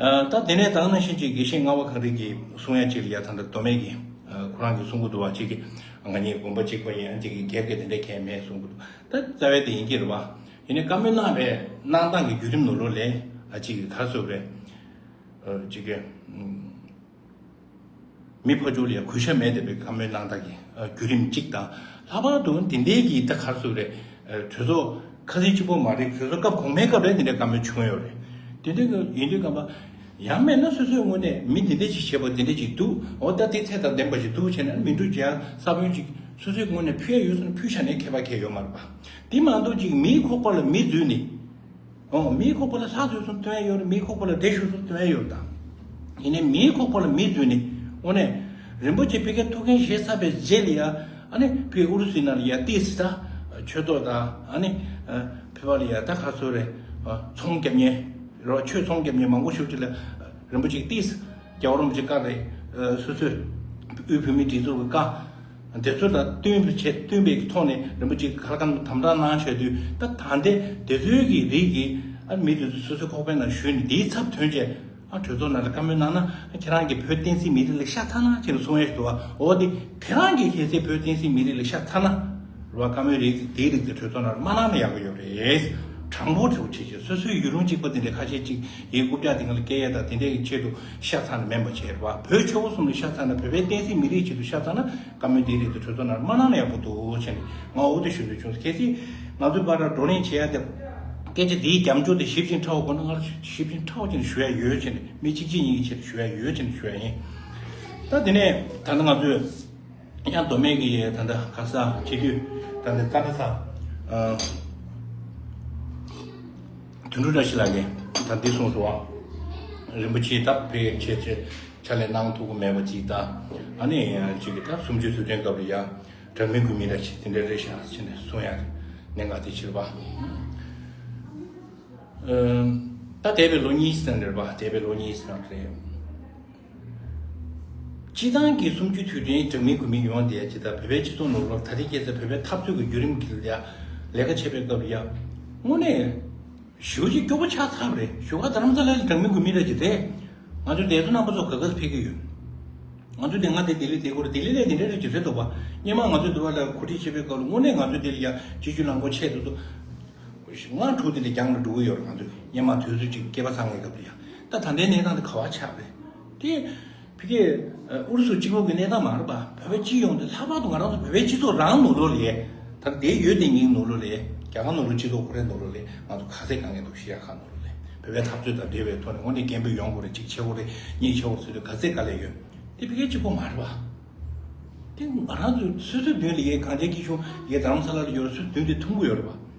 ཨ་ད་དེ་ནས་ད་ག་ནང་བཞིན་ཅིག་དགེ་བཤེས་རྔ་བ་གངས་རི་གིས་གསུང་ཡ་ཅིག་ལ་ཡ། ད་ལྟ་མདོ་སྨད་ཀྱི་ཨ་ཁོ་རང་གིས་གསུང་གི་འདུག་པ། ཅིག་གི་ང་གཉིས་དགོན་པ་གཅིག་པ་ཡིན། ཅིག་གི་སྒེར་གྱི་དེ་འདྲ་གང་ཡང་མེད་གསུང་གི་འདུག་ད་རྩ་བའི་དེ་ཡིན་གྱི་རེད་པ། ཡིན་ནའི་བཀའ་མོལ་གནང་བའི་གནང་སྟངས་ཀྱི་བརྒྱུད་རིམ་ནང་ལོགས་ལ་ཨ་ཅིག་གི་ག་རེ་ཟེར་དགོས་རེད། ཨ་ཅིག་གི་ཨམ་མི་ཕར་ཕྱོགས་ལ་ཡ་གུས་ཞབས་མེད་བསྡད་པའི་བཀའ་མོལ་གནང་སྟངས་ཀྱི་ཨ་བརྒྱུད་རིམ་གཅིག་དང་། ལྷག་པར་དུ་དེ་འདྲའི་གི་ད་ག་རེ་ཟེར་དགོས་རེད། ཨ་གྲོས་ཚོགས་ཁ་སང་གཅིག་པོ་མ་རེད། གྲོས་ཚོགས་སྐབས་གོང་མའི་སྐབས་ལ་དེ་འདྲའི་བཀའ་མོལ་བྱུང་ཡོད་རེད། དེ་འདྲའི་གི་ཡིན་དུས་ཙམ་པ། ཡང་མིན་ན་སོ་སོའི་ངོས་ནས་མི་འདི་འདྲ་ཅིག་བྱས་པ་འདི་འདྲ་ཅིག་འདུག་འོ་ད་དེ་ཚད་དང་ལྡན་པ་ཞིག་འདུག་བྱས་ན་མི་འགྲོ་བྱས་ས་བོན་ཅིག་སོ་སོའི་ངོས་ནས་ཕུལ་ཡ་ཡོད་སོང་ན་ཕུལ་བཞག་ནའི་ཁྱད་པར་གང་ཡང་ཡོད་མ་རེད་པ། དེ་མ་གཏོགས་ཅིག་མིའི་ཁོག་པ་ལ་མི་འཛུལ་ནས། འོ་མིའི་ཁོག་པ་ལ་ལྷ་འཛུལ་སོང་སྟོན་ཡ་ཡོད་རེད། མིའི་ཁོག་པ་ལ་འདྲེ་ཞུགས་སོང་སྟོན་ཡ་ཡོད་རེད་ད། ཡིན་ནའི་མིའི་ཁོག་པ་ལ་མི་འཛུལ་ནས། དངོས་གནས་རིན་པོ་ཆེ་ཕ་གིར་ཐུགས་འགན་བཞེས་ཚར་བའི་རྗེས་ལ་ཡ། ཨ་ནི་ཕ་གི་ཨུ་རུ་སུའི་ནང་ལ་ཡ་ཏོག་ཙམ་ད་ཆོས་ཚོགས་དང་། ཨ་ནི་ཨ་ཕ་གི་ལ་ཡ་ད་ག་རེ་ཟེར་དགོས་རེད། ཨ་ཚོང་རྒྱག་མཁན་རོ། ཆོས་ཚོང་རྒྱག་མཁན་མང་པོ་ཞིག་ཅིག་ལ་རིན་པོ་ཆེ་ཏོག་ཙམ་རྒྱལ་བ་རིན་པོ་ཆེ་བཀའ་རེད། ཨ་སོ་སོའི་དབུས་བོད་མིའི་སྒྲིག་འཛུགས་ཀྱི་བཀའ་དེ་ཚོ་དང་བསྟུན་པའི་ཆེད། བསྟུན་པའི་ཐོག་ནས་རིན་པོ་ཆེ་གིས་ག་ལ་གང་དམ་དྲག་གནང་བྱས་དུས། ད་ད་ལྟའི་དེ་ཚོའི་གི་རིགས་ཀྱི་ཨ་མི་དེ་ཚོ་སོ་སོའི་ཁོག་པའི་ནང་ཞུས་ནས་དེའི་ཚབ་ཐོན་བྱས། ཨ་གྲོས་ཚོགས་ནང་ལ་བཀའ་མོལ་གནང་ན། ཨ་ཁྱེད་རང་གིས་བོད་བསྟན་སྲིད་མི་རིགས་ལ་ཤ་ཚ་ན་ཅེས་གསུང་ཡས་ཞིག་འདུག་པ། འོ་དེ་ཁྱེད་རང་གིས་གལ་སྲིད་བོད་བསྟན་སྲིད་མི་རིགས་ལ་ཤ་ཚ་ན། རེད་པ། བཀའ་མོལ་རིགས་དེའི་རིགས་དེ་གྲོས་ཚོགས་ནང་ལ་མ་གནང་ན་ཡག་པོ་ཡོད་རེད། དྲང་པོ་དྲང་པོ་བྱེད་བྱེད། སོ་སོའི་ཡུལ་ལུང་གཅིག་པ་དེ་འདྲའི་ཁ་ཤས་ཅིག་ཡི་རྐུབ་བཀྱག་དེ་སྒང་ལ་བཀལ་ཡས་དང་དེ་འདྲའི་ཆེད་དུ་ཤ་ཚ་ན་མིན་པ་བྱས། རེད་པ། བོད་ཆོལ་ཁ་གསུམ་ལ་ཤ་ཚ་ན། བོད་པའི་བསྟན་སྲིད་མི་རིགས་ཆེད་དུ་ཤ་ཚ་ན། བཀའ་མོལ་དེའི་རིགས་དེ་གྲོས་ཚོགས་ནང་ལ་མ་གནང་ན་ཡག་པོ་འདུག་བྱས་ནས་ང་འོ་དེ་ཞུ་འདོད་བྱུང་། གལ་སྲིད་ང་ཚོའི་བར་ལ་བགྲོ་གླེང་བྱེད་ཡ་དེ། སྐད་ཆ་འདིའི་རྒྱབ་ལྗོངས་དེ་ཞིབ་ཅིང་ཕྲ་བ་དགོས་ན། ང་ཞིབ་ཅིང་ཕྲ་བ་ཅིག་ཞུ་ཡ་ཡོད་བྱས་ནས། མི་གཅིག་གཅིག་གཉིས་ཀྱི་ཆེད་དུ་ཞུ་ཡ་ཡོད་བྱས་ནས་ཞུ་ཡ་ཡིན། ད་དེ་ནས་ད་ནི་ང་ཚོས་ཡང་མདོ་སྨད་ཀྱི་ད་ལྟ་ག་ས་སྤྱི་འཐུས་ད་ལྟ་རྩ་འདྲ་ས། ཨ་དོན་གྲུབ་བཀྲ་ཤིས་ལགས་ཀྱིས་ད་འདི་གསུངས་སོང་བ། རིན་པོ་ཆེ་ད་ཕེ་ཆེ་ཆེ་ཕྱག་ལས་གནང་ཐུབ་ཀྱི་མེད་པ་ཅིག་དང་། ཨ་ནི་ཅིག་གི་ད་གསུམ་བཅུའི་དུས་སྟོན་སྐབས་ལ་ཡ་དྲག་མི་དགོས་མི་འདྲ་ཞིག་དེ་འདྲ་རེད་ཤག་ཟེར་ནས་གསུང་ཡ་གནད་འགག་དེ་ཕྱིར་བ། ཨ། ད་འདས་པའི་ལོ་གཉིས་ཙམ་རེད་པ། འདས་པའི་ལོ་གཉིས་ཙམ་རེད། སྤྱི་བཏང་གི་གསུམ་བཅུའི་དུས་དྲན་གྲངས་མེད་དགུ་མེད་ཡོང་བསྡད་ཅིག་ད་བོད་པའི་སྤྱི་ཚོགས་ནང་ལོགས་ད་ལྟའི་སྐད་ཆ་བོད་པའི་འཐབ་རྩོད་ཀྱི་བརྒྱུད་རིམ་གྱི་ལ་ལས་ཀ་བྱེད་པའི་སྐབས་ལ་ཡ། དངོས་གནས་ཞེ་པོ་ཅིག་སྐྱོ་པོ་ཆགས་ཚར་བ་རེད། བཞུགས་སྒར་རྡ་རམ་ས་ལ་ལ་གྲངས་མེད་དགུ་མེད་རེད་ཅེས་དེ། ང་ཚོའི་འདས་པོ་རྣམ་པ་ཚོ་ག་ག་སེ་ཕེབས་ཀྱི་ཡོད། ང་ཚོ་དེ་སྔ་དེ་ལྡི་ལི་དེ་སྐོར་ལྡི་ལི་ལ་དེ་འདྲ་རེད་ཅེས་རེད་འདུག་པ། སྔོན་མ་ང་ཚོ་འདི་བ་ལ་གོ་སྒྲིག་བྱེད་པའི་སྐབས་ལ་དངོས་གནས་ང་ཚོ་དེ་ལ་ཡ་སྤྱི་སྤྱོད་ལམ་ཁ་ཆད་འདུག་འདུག་ལྔ་དྲུག་དེ་ལ་རྒྱང་ལ་འགྲོ་གི་ཡོད་རེད། ང་ཚོ་སྔོན་མ་དུས་ཚོད་ཅིག་སྐྱེས་པ་ཚང་གི་སྐབས་ལ་ཡ། ད་ད་ལྟའི་གནས་སྟངས་དེ་ག་བ་ཆགས་རེད། དེ་ཕ་གིའི་ཨུ་རུ་སུ་གཅིག་པོ་གི་གནས་སྟངས་མ་རེད་པ། བོད་པའི་སྤྱི་ཡོངས་དེ་ལྷག་པར་དུ་ང་རང་ཚོ་བོད་པའི་སྤྱི་ཚོགས་རང་ནང་ལོགས་ལ་ད་དེ་ཡོད་དེ་ཉིད་ནང་ལོགས་ལ་རྒྱ་གར་ནང་ལོགས་སྤྱི་ཚོགས་ཁོ་རའི་ནང་ལོགས་ལ་ང་ཚོ་ག་ཚད་དཀའ་ངལ་འདུག་ཤི་ཡ་ཁ་ནང་ལོགས་ལ་བོད་པའི་འཐབ་རྩོད་དང་འབྲེལ་བའི་ཐོག་ནས་དངོས་གནས་སྐད་འབོད་ཡོང་དགོས་རེད། གཅིག་བྱེད་དགོས་རེད། གཉིས་བྱེད་དགོས་རེད་ཟེར་དུས་ག་ཚད་དཀའ་ལས་ཡོད། དེ་ཕ་གིའི་གཅིག་པོ་མ་རེད་པ། དེ་ང་རང་ཚོའི་སོ་སོའི་མདུན་ལ་ཡའི་གངས་ཅན་སྐྱིད་གཤོངས་ཡའི་རྡ་རམ་ས་ལ་ལ་ཡོད་སོ་སོའི་མདུན་དེ་མཐོང་གི་ཡོད་རེད་པ།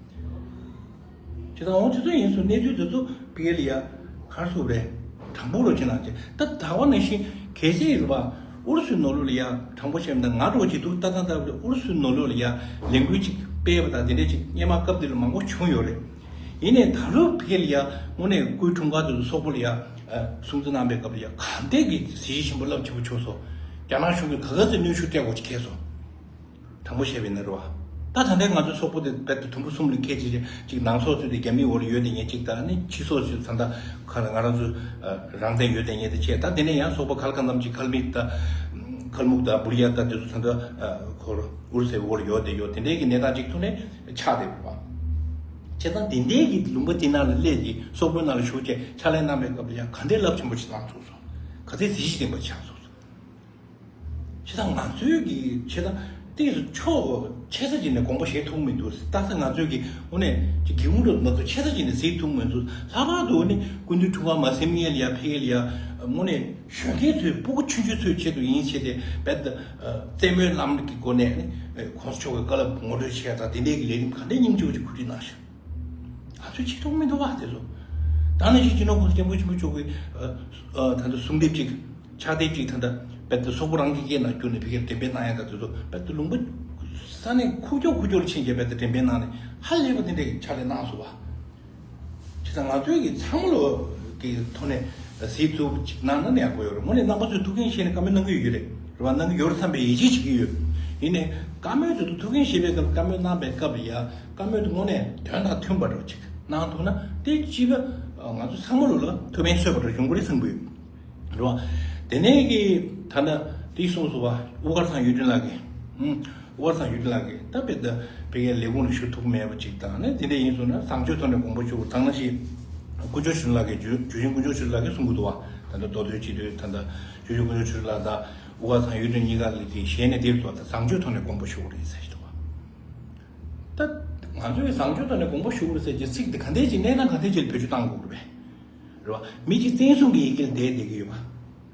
དེ་དང་འོ་དེ་ཚོ་ཡིན་སོང་གནས་ཚུལ་དེ་ཚོ་ཕ་གི་ལ་ཡ་ག་རེ་ཟེར་དགོས་རེད། དྲང་པོ་རོགས་བྱེད་གནང་བྱས། ད་ད་བ་ནང་བཞིན་གལ་སྲིད་རེད་པ། ཨུ་རུ་སུའི་ནང་ལོགས་ལ་ཡ་དྲང་པོ་བཤད་ན་ང་འདྲ་བོ་ཅིག་འདུག་ད་ད་ལྟ་ཨུ་རུ་སུའི་ནང་ལོགས་ལ་ཡ་ལས་འགུལ་ཅིག་སྤེལ་བ་དང་དེ་འདྲ་ཅིག་སྔོན་མ་སྐབས་དེ་ལ་མང་པོ་བྱུང་ཡོད་རེད། ཡིན་ནའི་ད་ལོ་ཕ་གི་ལ་ཡ་དངོས་གནས་སྐུའི་འཁྲུངས་སྐར་དེ་ཚོ་སོག་པོ་ལ་ཡ་སྲུང་བརྩི་གནང་པའི་སྐབས་ལ་ཡ་གང་ལྟར་གྱི་གཟི་བརྗིད་ཆེན་པོ་རླབས་ཆེན་པོ་བྱུང་སོང་། རྒྱ་ནག་གཞུང་གིས་ག་ག་ཚོད་གནོན་ཤུགས་སྤྲད་དགོས་ཀྱི་ཁེལ་སོང་། དྲང་པོ་བཤད་པ་ཡིན་ན་རེད་པ། ད་ད་ལྟའི་ང་ཚོའི་སོག་པོ་དེ་རྦད་དེ་དུམ་བུ་གསུམ་ལ་ཁེལ་བྱས་ཅིག་ནང་སོག་ཚོས་དེ་རྒྱ་མིའི་འོག་ལ་ཡོད་དེ་ཉེ་གཅིག་དང་ནི་ཕྱི་སོག་ཚོས་ད་ལྟ་ཁ་ལ་ང་རང་ཚོའི་རང་བཙན་ཡོད་དེ་ཉེ་དེ་བྱས། ད་དེ་ནས་ཡང་སོག་པོ་ག་ལ་གང་འཚམ་ཅིག་ཁལ་མིག་དང་ཁལ་མུག་དང་བུར་ཡ་དང་དེ་ཚོ་ད་ལྟ་ཁོ་ཨུ་རུ་སུའི་འོག་ལ་ཡོད་དེ་ཡོད། དེ་འདྲའི་གི་གནས་སྟངས་ཅིག་ཐོག་ནས་ཆགས་བསྡད་པ། བྱས་ཙང་དེ་འདྲའི་གི་ལུང་པ་དེ་ནང་ལ་སླེབས་ཏེ་སོག་པོའི་ནང་ལ་ཞུགས་བྱས་ཕྱག་ལས་གནང་པའི་སྐབས་ལ་ཡང་ག་འདྲའི་རླབས་ཆེན་པོ་ཞིག་གནང་ཐུབ་སོང་། ག་ཚོད་གཟི་བརྗིད་ལྡན་པ་ཆགས་སོང་། བྱས་ཙང་ང་ཚོའི་གི་བྱས་ཙང་ཏིས་ཕྱོགས་ཆེ་ས་ཅིག་ནས་དགོངས་པ་བཞེས་ཐུབ་མི་འདུག་ད་ས་ང་ཚོའི་གི་དངོས་གནས་ཀྱི་སྒེའུ་ཁུང་རུ་ང་ཚོ་ཆེ་ས་ཅིག་ནས་གཟིགས་ཐུབ་མི་འདུག་ལྷག་པར་དུ་ནི་སྐུ་མདུན་འཁྲུངས་སྐར་མ་ཟིན་ངེས་ལ་ཡ་ཕ་གི་ལ་ཡ་དངོས་གནས་གཞོན་སྐྱེས་ཚོའི་སྤུ་གུ་ཆུང་ཆུང་ཚོའི་ཆེད་དུ་ཡིན་བྱས་ཏེ་རྦད་དེ་རྩེད་མོའི་ལམ་གྱི་སྒོ་ནས་ནི་གོང་ས་མཆོག་གི་བཀའ་སློབ་ངོ་སྤྲོད་བྱས་དང་དེ་འདྲའི་གི་ལས་རིམ་ག་འདྲའི་སྙིང་རྗེ་བོ་ཅིག་གོ་སྒྲིག་གནང་ཤག་ང་ཚོས་བྱེད་ཐུབ་མི་འདུག་བ་དེ་ཚོ། ད་ནང་བཞིན་སྤྱི་ནོར་གོང་ས་སྐྱབས་མགོན་ཆེན་པོ་མཆོག་གི་ཨ་ཨ་ད་ལྟ་གསུང་དེབ་ཅིག་ཕྱག་དེབ་ཅིག་ད་ལྟ་རྦད་དེ་སོག་པོ་རང་གི་སྐད་ནང་བསྒྱུར་ནས་ཕ་གིར་འགྲེམས་སྤེལ་གནང་ཡ་ད་དེ་ཚོ་རྦད་དེ་ལུང་པ་ས་གནས་ཁུག་ཀྱོག་ཁུག་ཀྱོག་ལ་ཕྱིན་རྗེས་རྦད་དེ་འགྲེམས་སྤེལ་གནང་ནས་ཧ་ལས་པ་དེ་འདྲའི་ཕྱག་ལས་གནང་སོང་བ། བྱས་ཙང་ང་ཚོའི་གི་ཚང་མ་ལོ་གི་ཐོག་ནས་གཟིགས་ཐུབ་ཅིག་གནང་ན་ཡག་པོ་ཡོད་རེད། དངོས་གནས་རྣམ་པ་ཚོས་ཐུགས་འགན་བཞེས་ནས་བཀའ་མོལ་གནང་གི་ཡོད་རེད། རེད་བ། གནང་གི་ཡོད་རེད་བསམ་པའི་ཡིད་ཆེས་བྱེད་ཀྱི་ཡོད། ཡིན་ནའི་བཀའ་མོལ་དེ་ཚོ་ཐུགས་འགན་བཞེས་པའི་སྐབས་བཀའ་མོལ་གནང་པའི་སྐབས་ལ་ཡ་བཀའ་མོལ་དེ་དངོས་གནས་དོན་དང་མཐུན་པ་འདྲ་བོ་ཅིག་གནང་ཐུབ་ན་དེ་གཅིག་ག་ང་ཚོ་ཚང་མ་ལོ་ལ་ཐུགས་ཕན་གསོས་པ་འདྲ་བྱུང་གི་རེད་བསམ་གི་ཡོད། རེད་བ། དེ་ནས་གི་ད་ལྟ་དེ་གསུངས་སོང་བ། དབུ་དཀར་ཚང་ཡུལ་སྒྲོན་ལགས་ཀྱིས། ཨུམ། དབུ་དཀར་ཚང་ཡུལ་སྒྲོན་ལགས་ཀྱིས་ད་དཔེ་ད་ཕ་གིའི་ལས་ཁུངས་ལ་ཞུགས་ཐུབ་མེད་པ་ཅིག་དང་ནི་དེ་འདྲ་ཡིན་སོང་ན་བཟང་སྤྱོད་ཐོག་ནས་དགོངས་པ་ཞུ་དགོས། ད་ནང་བཞིན་དཀོན་མཆོག་ཆོས་སྒྲོན་ལགས་ཀྱིས་ཇོ་ཇོ་ཆེན་དཀོན་མཆོག་ཆོས་སྒྲོན་ལགས་ཀྱིས་གསུང་གི་འདུག་བ། ད་ལྟ་མདོ་སྟོད་སྤྱི་འཐུས་ད་ལྟ་ཇོ་ཆེན་དཀོན་མཆོག་ཆོས་སྒྲོན་ལགས་དང་དབུ་དཀར་ཚང་ཡུལ་སྒྲོན་གཉིས་ཀ་ལ་དེ་ཞལ་ནས་དེ་རུ་ད་བཟང་སྤྱོད་ཐོག་ནས་དགོངས་པ་ཞུ་དགོས་རེད་ཟེར་གྱི་འདུག་བ། ད་ང་ཚོས་བཟང་སྤྱོད་ཐོག་ནས་དགོངས་པ་ཞུ་དགོས་རེད་ཟེར་གྱི་ཚིག་འདི་ག་འདྲས་ཅིག་གནས་སྟངས་ག་འདྲས་ཅིག་ལ་བེད་སྤྱོད་གཏང་དགོས་རེད་པས། རེད་བ། མི་གཅིག་བཙན་བཟུང་གི་ཡི་གེ་ལ་བསྡད་བསྡད་ཀྱི་ཡོད་པ།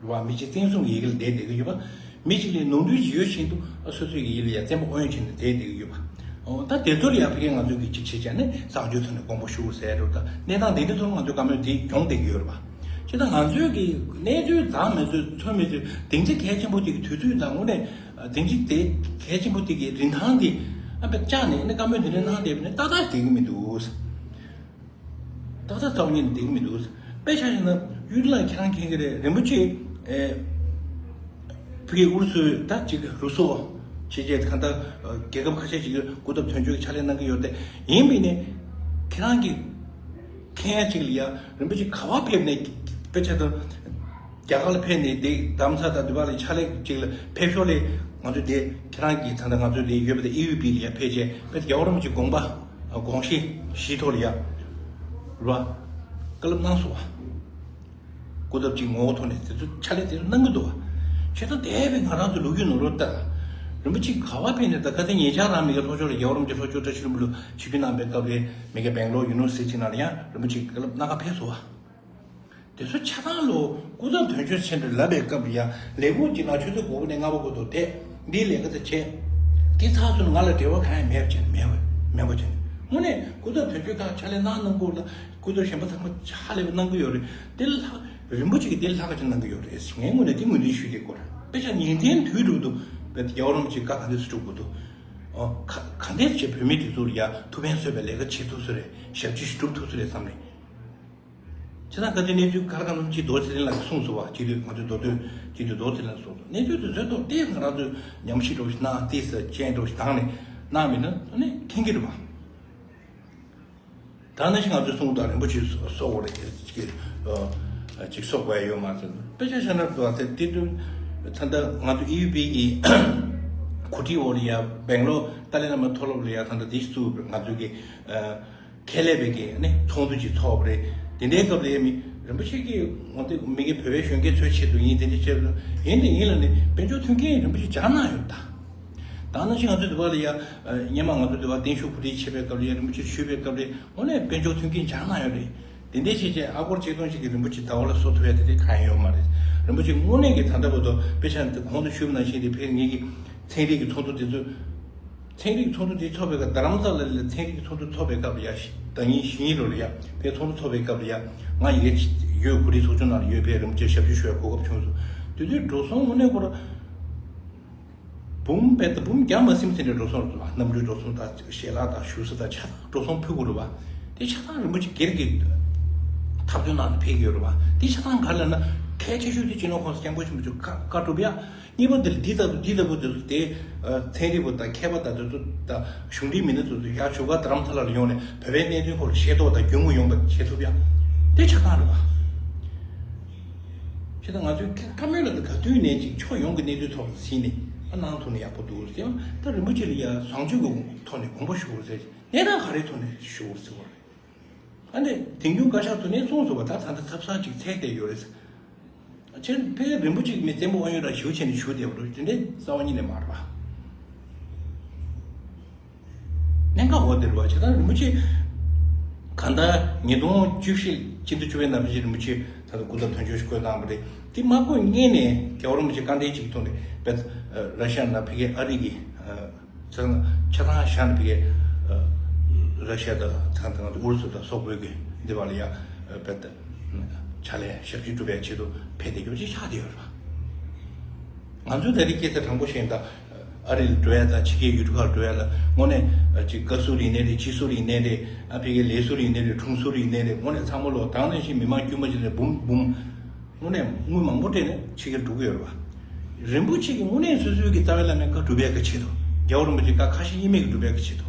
རེད་བ། མི་གཅིག་བཙན་བཟུང་གི་ཡི་གེ་ལ་བསྡད་བསྡད་ཀྱི་ཡོད་པ། མི་གཅིག་ལ་ནོར་འཁྲུལ་ཅིག་ཡོད་བཞིན་དུ་ཨ་སོ་སོའི་ཡི་གེ་ལ་ཡ་བཙན་པོ་ཨོ་ཡོན་བྱས་ནས་བསྡད་བསྡད་ཀྱི་ཡོད་པ། འོ་ད་དེ་ཚོ་ལ་ཡ་ཕ་གིའི་ང་ཚོས་ཀྱི་གཅིག་བྱས་བྱས་ནས་བཟང་སྤྱོད་ཐོག་ནས་དགོངས་པ་ཞུ་དགོས་ཟེར་རེད་བ། ད་གནས་སྟངས་དེ་འདྲའི་ཐོག་ང་ཚོས་བཀའ་མོལ་དེ་ཡོང་བསྡད་ཀྱི་ཡོད་རེད་བ། བྱས་ཙང་ང་ཚོས་ཀྱི་གནས་ཚུལ་བཟང་མེད་ཚོད་ཚོད་མེད་ཚོད་སྡིངས་ཆ་གལ་ཆེན་པོ་དེ་གི་དུས་ཚོད་དང་དངོས་གནས་སྡིངས་ཆ་དེ་གལ་ཆེན་པོ་དེ་གི་རིན་ཐང་དེ་ཨ་དཔེ་བཅག་ནས་ནི་བཀའ་མོལ་དེ་འདྲ་གནང་བསྡད་པ་ནི་ཏག་ཏག་བསྡད་ཀྱི་མི་འདུག་ཏག་ཏག་རྩ་བ་ཉིད་ནས་བསྡད་ཀྱི་མི་འདུག་དཔེ་ཆ་བཞག་ན་གཡུ་སྒྲོན་ལགས་ཁྱེད་རང་མཁྱེན་གྱི་རེད། རིན་པོ་ཆེ་ཨེ་ཕ་གི་ཨུ་རུ་སུའི་ད་ཅིག་རུ་སོ་བྱས་རྗེས་གང་ལྟར་རྒྱལ་ཁབ་ཁ་ཤས་ཤིག་གི་སྐུ་ཚབ་དོན་གཅོད་ཀྱི་ཕྱག་ལས་གནང་གི་ཡོད་དེ། ཡིན་པས་ནི་ཁྱེད་རང་གི་མཁྱེན་ཡ་ཅིག་ལ་ཡ་རིན་པོ་ཆེ་ག་བ་ཕེབས་ནས་དཔེ་ཆ་དང་རྒྱ་གར་ལ་ཕེབས་ནས་དེ་རྡ་རམ་ས་དང་འདི་པ་ལ་ཕྱག་ལས་ཅིག་ལ་ཕེབས་ཤོག་ལས་ང་ཚོ་དེ་ཁྱེད་རང་གི་ད་ལྟ་ང་ཚོ་དེ་ཡོད་པ་དེ་ཨེ་ཡུ་པི་ལ་ཡ་ཕེབས་རྗེས་དཔེ་རྒྱལ་བ་རིན་པོ་ཆེ་དགོངས་པ་དགོངས་གཞི་བཞེས་ཐོག་ལ་ཡ་རུ་བ་བཀའ་སློབ་གནང་སོང་བ། སྐུ་ཚབ་ཅིག་ངོ་བོ་ཐོག་ནས་དེ་ཚོ་ཕྱག་ལས་དེ་ཚོ་གནང་གི་འདུག་བ། བྱས་ཙང་འདས་པའི་ང་རང་ཚོ་ལོ་རྒྱུས་ནང་ལོགས་ལྟར་རིན་པོ་ཆེ་ག་བ་ཕེབས་ནས་ད་ག་དེ་ཉེ་ཆར་རང་མི་གི་ལྷོ་ཕྱོགས་ལ་རྒྱལ་བ་རིན་པོ་ཆེ་ལྷོ་ཕྱོགས་བཀྲ་ཤིས་ལྷུན་པོ་ལ་ཆིབས་བསྒྱུར་གནང་པའི་སྐབས་ལ་མི་གི་སྦེང་ལོར་ཡུ་ནི་ཝར་སི་ཊི་ནང་ལ་ཡང་རིན་པོ་ཆེ་བཀའ་སློབ་གནང་ག་ཕེབས་སོང་བ། དེ་ཚོ་ཆ་ཚང་ལོ་སྐུ་ཚབ་དོན་གཅོད་ཆེན་པོས་ལབ་པའི་སྐབས་ལ་ཡང་ལས་ཁུངས་གཅིག་ནང་ཆུ་ཚོད་དགུ་པ་ནས་ལྔ་པ་བར་དུ་བསྡད། འདིའི་ལས་ཀ་དེ་བྱས། དེ་ཚར་སོང་ན་ང་ལ་འབྲེལ་བ་གང་ཡང་མེད་པ་བྱས་ནས་མེད་པ་མེད་པ་བྱས་ནས་དངོས་གནས་སྐུ་ཚབ་དོན་གཅོད་ཁག་ཕྱག་ལས་གནང་གནང་དགོས་ལ་སྐུ་ཚབ་གཞན་པ་ཚང་མ་ཕྱག་ལས་པ་གནང་གི་ཡོད་རེད། དེ་ལྷག་རིན་པོ་ཆེ་གིས་དེ་ལྷག་ག་ཅིག་གནང་གི་ཡོད་རེད། ངའི་ངོས་ནས་དེ་ངོས་འཛིན་ཞུས་བསྡད་དགོས་རེད། དཔེ་ཆ་ཉིན་མཚན་དུས་དྲུག་ཏུ་དཔེ་རྒྱལ་བ་རིན་པོ་ཆེ་བཀའ་ག་འདྲས་སེ་སྒྲུབ་དགོས་འདུག་ཨོ། ག་ག་འདྲས་བྱས་བོད་མི་དེ་ཚོ་ལ་ཡ་ཐུགས་ཕན་གསོས་པའི་ལས་ཀ་བྱེད་ཐུབ་ས་རེད། ཞབས་ཕྱི་ཞིག་སྒྲུབ་ཐུབ་ས་རེད་བསམ་ནས། ཁྱེད་རང་ག་དུས་གནས་ཚུལ་ག་རེ་གང་འཚམ་ཅིག་རྡོ་རྗེ་ཚེ་རིང་ལགས་ཀྱིས་གསུངས་སོང་བ། སྤྱི་འཐུས་ང་ཚོའི་མདོ་སྟོད་སྤྱི་འཐུས་རྡོ་རྗེ་ཚེ་རིང་ལགས་གསུངས་སོང་། གནས་ཚུལ་དེ་ཚོ་མདོར་བསྡུས་ང་རང་ཚོས་ཉམས་ཞིབ་འདྲ་བོ་ཞིག་གནང་། ཏོག་ཙམ་དཔྱད་འདྲ་བོ་ཞིག་བཏང་ནས་གནང་མིན་ན་ཨ་ནི་མཁྱེན་གྱི་རེད་པ། ད་ནང་བཞིན་ང་ཚོས་གསུངས་དང་རིན་པོ་ཆེ་གསོག་དགོས་རེད། ཅིག་ཅིག་གསོག་དགོས་ཡ་ཡོད་མ་རེད། དཔེ་ཆ་བཞག་ན་འདུག་བ། དེ་དེ་དུས་ད་ལྟ་ང་ཚོ་ཨི་ཡུ་པི་གི་གོ་སྒྲིག་འོག་ལ་ཡ་སྦེང་ལོར་ཏཱ་ལའི་བླ་མའི་མཐོ་སློབ་ལ་ཡ་ད་ལྟ་དེ་བཙུགས། ང་ཚོ་གི་ཁེ་ལས་པའི་གི་ནི་ཚོགས་འདུ་ཅིག་ཚོགས་པ་རེད། དེ་འདྲའི་སྐབས་ལ་ཡ་མི་རིན་པོ་ཆེ་གིས་ང་ཚོ་མི་གི་བོད་པའི་གཞོན་སྐྱེས་ཚོའི་ཆེད་དུ་ཡིན། དེ་འདྲའི་ཆེད་དུ་ཡིན། དེ་ཡིན་ལ་ནི་དཔལ་འབྱོར་མཐུན་རྐྱེན་རིན་པོ་ཆེ་སྦྱར་གནང་ཡོད་ད། ད་ནང་བཞིན་ང་ཚོ་འདི་པ་ལ་ཡ། སྔོན་མ་ང་ཚོ་འདི་པ་བརྟན་བཞུགས་གོ་སྒྲིག་བྱེད་པའི་སྐབས་ལ་ཡ་རིན་པོ་ཆེ་ཞུ་བའི་སྐབས་ལ་དངོས་གནས་དཔལ་འབྱོར་མཐུན་རྐྱེན་སྦྱར་གནང་ཡོད་རེད། དེ་འདྲའི་བྱས་བྱས་ཨ་སྒོར་ཆིག་སྟོང་ཞིག་གིས་རིན་པོ་ཆེ་ཟླ་བ་ལ་གསོག་ཐུབ་ཡ་དེ་འདྲ་གང་ཡང་ཡོད་མ་རེད། རིན་པོ་ཆེ་དངོས་གནས་ཀྱི་ད་ལྟ་བར་དུ་དཔེ་ཆ་འདི་གོང་དུ་ཞུས་པ་ནང་བཞིན་དེ་ཕེབས། ངེད་ཀྱི་ཚན་རིག་གི་ཚོགས་འདུ་དེ་ཚོ། ཚན་རིག་ཚོགས་འདུ་དེ་ཚོགས་པའི་སྐབས། རྡ་རམ་ས་ལ་ལ་ཚན་རིག་ཚོགས་འདུ་ཚོགས་པའི་སྐབས་ལ་ཡ། ཟླ་ཉིན་བཞི་ཉིན་ལོ་ལ་ཡ་ཕའི་ཚོགས་འདུ་ཚོགས་པའི་སྐབས་ལ་ཡ། ང་ཡོད་ཡོད་གོ་སྒྲིག་ཚོགས་ཆུང་ནང་ལ་ཡོད་པའི་རིན་པོ་ཆེ་ཞབས་ཕྱི་ཞུ་བའི་གོ་སྐབས་བྱུང་སོང་། དེ་དུས་འགྲོ་སོང་དངོས་གནས་ཁོ་ར་འབུམ་བརྒྱ་དང་འབུམ་བརྒྱ་མ་ཟིན་ཟིན་རེ་འགྲོ་སོང་རེད། གནམ་གྲུའི་འགྲོ་སོང་དང་ཞལ་ལག་དང་བཞུགས་ས་དང་ཆ་ཚང་འགྲོ་སོང་ཕུལ་དགོས་རེད་པ། དེ་ཆ་ཚང་རིན་པོ་ཆེ་སྒེར་གྱི་འཐབ་རྩོད་ནང་ལ་ཕེབས་ཀྱི་ཡོད་རེད་པ། དེ་ཆ་ཚང་ག་རེ་ལབ་ན་གལ་ཆེ་ཤོས་དེ་སྤྱི་ནོར་༸གོང་ས་༸སྐྱབས་མགོན་ཆེན་པོ་མཆོག་བཀའ་བཀའ་སྒྲུབ་ཡ། གཉིས་པ་དེ་ལ་འདི་ལྟ་བུ་འདི་ལྟ་བུ་དེ་ཚོ་དེ། ཚན་རིག་པ་དང་མཁས་པ་དང་དེ་ཚོ་དང་གཞུང་འབྲེལ་མི་སྣ་ཚོ་ཚོ་ཡར་བཞུགས་སྒར་རྡ་རམ་ས་ལ་ལ་ཡོང་ནས་བོད་པའི་གནད་དོན་སྐོར་ཤེས་རྟོགས་དང་རྒྱུས་མངའ་ཡོང་བ་བྱེད་ཐུབ་ཡ། དེ་ཆགས་སྟངས་རེད་པ། ཁྱེད་ད་ང་ཚོའི་བཀའ་མོལ་ལ་ག་དུས་ནས་ཅིག་ཕྱོགས་ཡོངས་ཀྱི་གནས་ཚུལ་ཐོག་ལ་གཟིགས་ནས་ཨ་གནང་ཐུབ་ན་ཡག་པོ་འདུག་ཟེར། ད་རིན་པོ་ཆེ་ལ་ཡ་བཟང་སྤྱོད་ཀྱི་ཐོག་ནས་དགོངས་པ་ཞུ་དགོས་ཟེར། གནས་སྟངས་ག་རེའི་ཐོག་ནས་ཞུ་དགོས་ཟེར་བ་རེད། ཨ་ནི་དེང་སྐྱོང་བཀའ་ཤག་ཏུ་ནས་གསུངས་སོང་བ། ད་ད་ལྟ་ཚབ་གསང་ཅིག་ཚད་བསྡད་ཡོད་རེད། ཁྱེད་ཕ་གི་རིན་པོ་ཆེ་མི་བཙན་པོ་ཨ་ཡོད་ར་ཞུ་བྱས་ནས་ཞུ་བསྡད་པ་རེད། དེ་འདྲའི་རྩ་བ་ཉིད་ནས་མ་རེད་པ། གནད་འགག་འོ་དེ་རེད་པ། བྱས་ཙང་རིན་པོ་ཆེ་གང་ལྟར་ཉིས་སྟོང་བཅུ་བཞི་སྤྱི་ཟླ་བཅུ་པའི་ནང་རིན་པོ་ཆེ་ད་ལྟ་སྐུ་ཚབ་དོན་གཅོད་ཞིག་བསྐོས་བཏང་བ་རེད། དེ་མ་བསྐོས་སྔོན་ནས་རྒྱལ་བ་རིན་པོ་ཆེ་བཀའ་དྲིན་ཅིག་ཐོག་ནས་བེད་ར་ཤ་ཡ་ནང་ཕ་གི་ཨ་རི་གི་ཆ་ཚང་ཆ་ཚང་བཞག་ནས་ཕ་གི་ར་ཤ་ཡ་དང་ཚང་དང་ཨུ་རུ་སུ་དང་སོག་པོའི་གི་འདི་བ་ལ་ཡ་བེད་ཕྱག་ལས་ཞབས་ཕྱི་སྒྲུབ་པའི་ཆེད་དུ་ཕེབས་བསྡད་རྒྱུ་ཅིག་ཆགས་བསྡད་ཡོད་རེད་པ། ང་ཚོའི་ད་རེས་སྐད་ཆ་དྲང་པོ་བཤད་ན་ད། ཨ་རི་ལ་འགྲོ་ཡ་དང་ཕྱི་རྒྱལ་ཡུལ་གྲུ་ཁག་ལ་འགྲོ་ཡ་ལ་དངོས་གནས་ཅིག་བཀའ་ཟུར་ཡིན་ནའི་རེད། སྤྱི་ཟུར་ཡིན་ནའི་རེད། ཨ་ཕ་གི་ལས་ཟུར་ཡིན་ནའི་རེད། དྲུང་ཟུར་ཡིན་ནའི་རེད། དངོས་གནས་ཚང་མ་ལོ་དང་ནང་བཞིན་མི་མང་དཀྱུས་མ་ཅིག་ལ་འབུམ་འབུམ་དངོས་གནས་དངུལ་མང་པོ་སྤྲད་ནས་ཕྱི་རྒྱལ་འགྲོ་གི་ཡོད་རེད་པ། རིན་པོ་ཆེ་གིས་དངོས་གནས་སོ་སོའི་གི་རྩ་བའི་བླ་མའི་བཀའ་སྒྲུབ་པའི་གི་ཆེད་དུ། རྒྱལ་བ་རིན་པོ་ཆེ་བཀའ་ཁ་ཞེ་གཉིས་མེད་ཀྱི་སྒྲུབ་པའི་གི་ཆེད་དུ།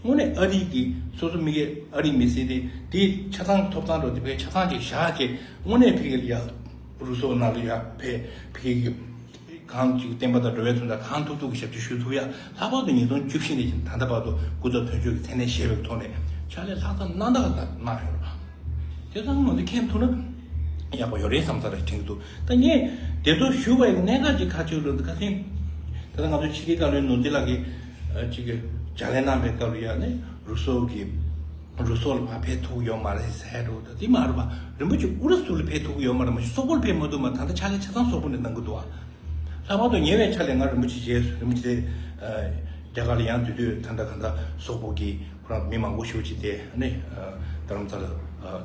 དངོས་གནས་ཨ་རི་གི་སོ་སོ་མི་གི་ཨ་རི་མི་སེར་དེ་དེ་ཆ་ཚང་ཐོབ་ཐང་འགྲོ་དེ་ཕའི་ཆ་ཚང་ཅིག་བཞག་བྱས་དངོས་གནས་ཕ་གི་ལ་ཡ་རུ་སོ་ནང་ལ་ཡ་ཕའི་ཕ་གི་གི་གང་ཅིག་བསྟན་པ་དང་འགྲོ་བའི་དོན་དག་གང་ཐུབ་ཐུབ་ཀྱི་ཞབས་ཕྱི་ཞུ་ཐུབ་ཡ། ལྷག་པར་དུ་ཉིས་སྟོང་བཅུ་བཞི་ནས་བྱས་ད་ལྟ་བར་དུ་སྐུ་ཚབ་དོན་གཅོད་ཀྱི་མཚན་གནས་བཞེས་པའི་ཐོག་ནས་ཕྱག་ལས་ལྷག་ཙམ་གནང་དང་གནང་ཡོད་རེད་པ། དེ་ཚང་ང་ཚོས་མཁྱེན་ཐུབ་ན་ཡག་པོ་ཡོད་རེད་བསམ་ས་རེད་དྲན་གྱི་འདུག་ད་ངས་དེ་ཚོ་ཞུ་བའི་གནད་འགག་ཅིག་ཁ་ཕྱོགས་ལ་ཁ་སེང་། ད་ལྟ་ང་ཚོ་ཕྱི་དྲིལ་བཀའ་བློན་ནོར་འཛིན་ལགས་ཀྱིས་ཅིག་ཕྱག་ལས་གནང་བའི་སྐབས་ལ་ཡ་ནི་རུ་སོག་གི་རུ་སོག་ལ་མ་ཕེབས་ཐུབ་ཡོད་མ་རེད་ཟེར་འགྲོ། ད་དེ་མ་རེད་པ། རིན་པོ་ཆེ་ཨུ་རུ་སུ་ལ་ཕེབས་ཐུབ་ཡོད་མ་རེད། མ་གཞི་སོག་པོར་ཕེབས་མ་ཐུབ་མ། ད་ལྟ་ཕྱག་ལས་ཆ་ཚང་སོག་པོ་ནས་གནང་གི་འདུག་ཨ། ལྷག་པར་དུ་ཉེ་བའི་ཆར་ལ་ང་རིན་པོ་ཆེ་མཇལ། རིན་པོ་ཆེ་རྒྱ་གར་ལ་ཡང་དུས་དུས་ད་ལྟ་གང་ལྟར་སོག་པོ་གི་ཁོ་རང་མི་མང་པོ་ཞིག་ཅིག་དེ་ནི་རྡ་རམ་ས་ལ་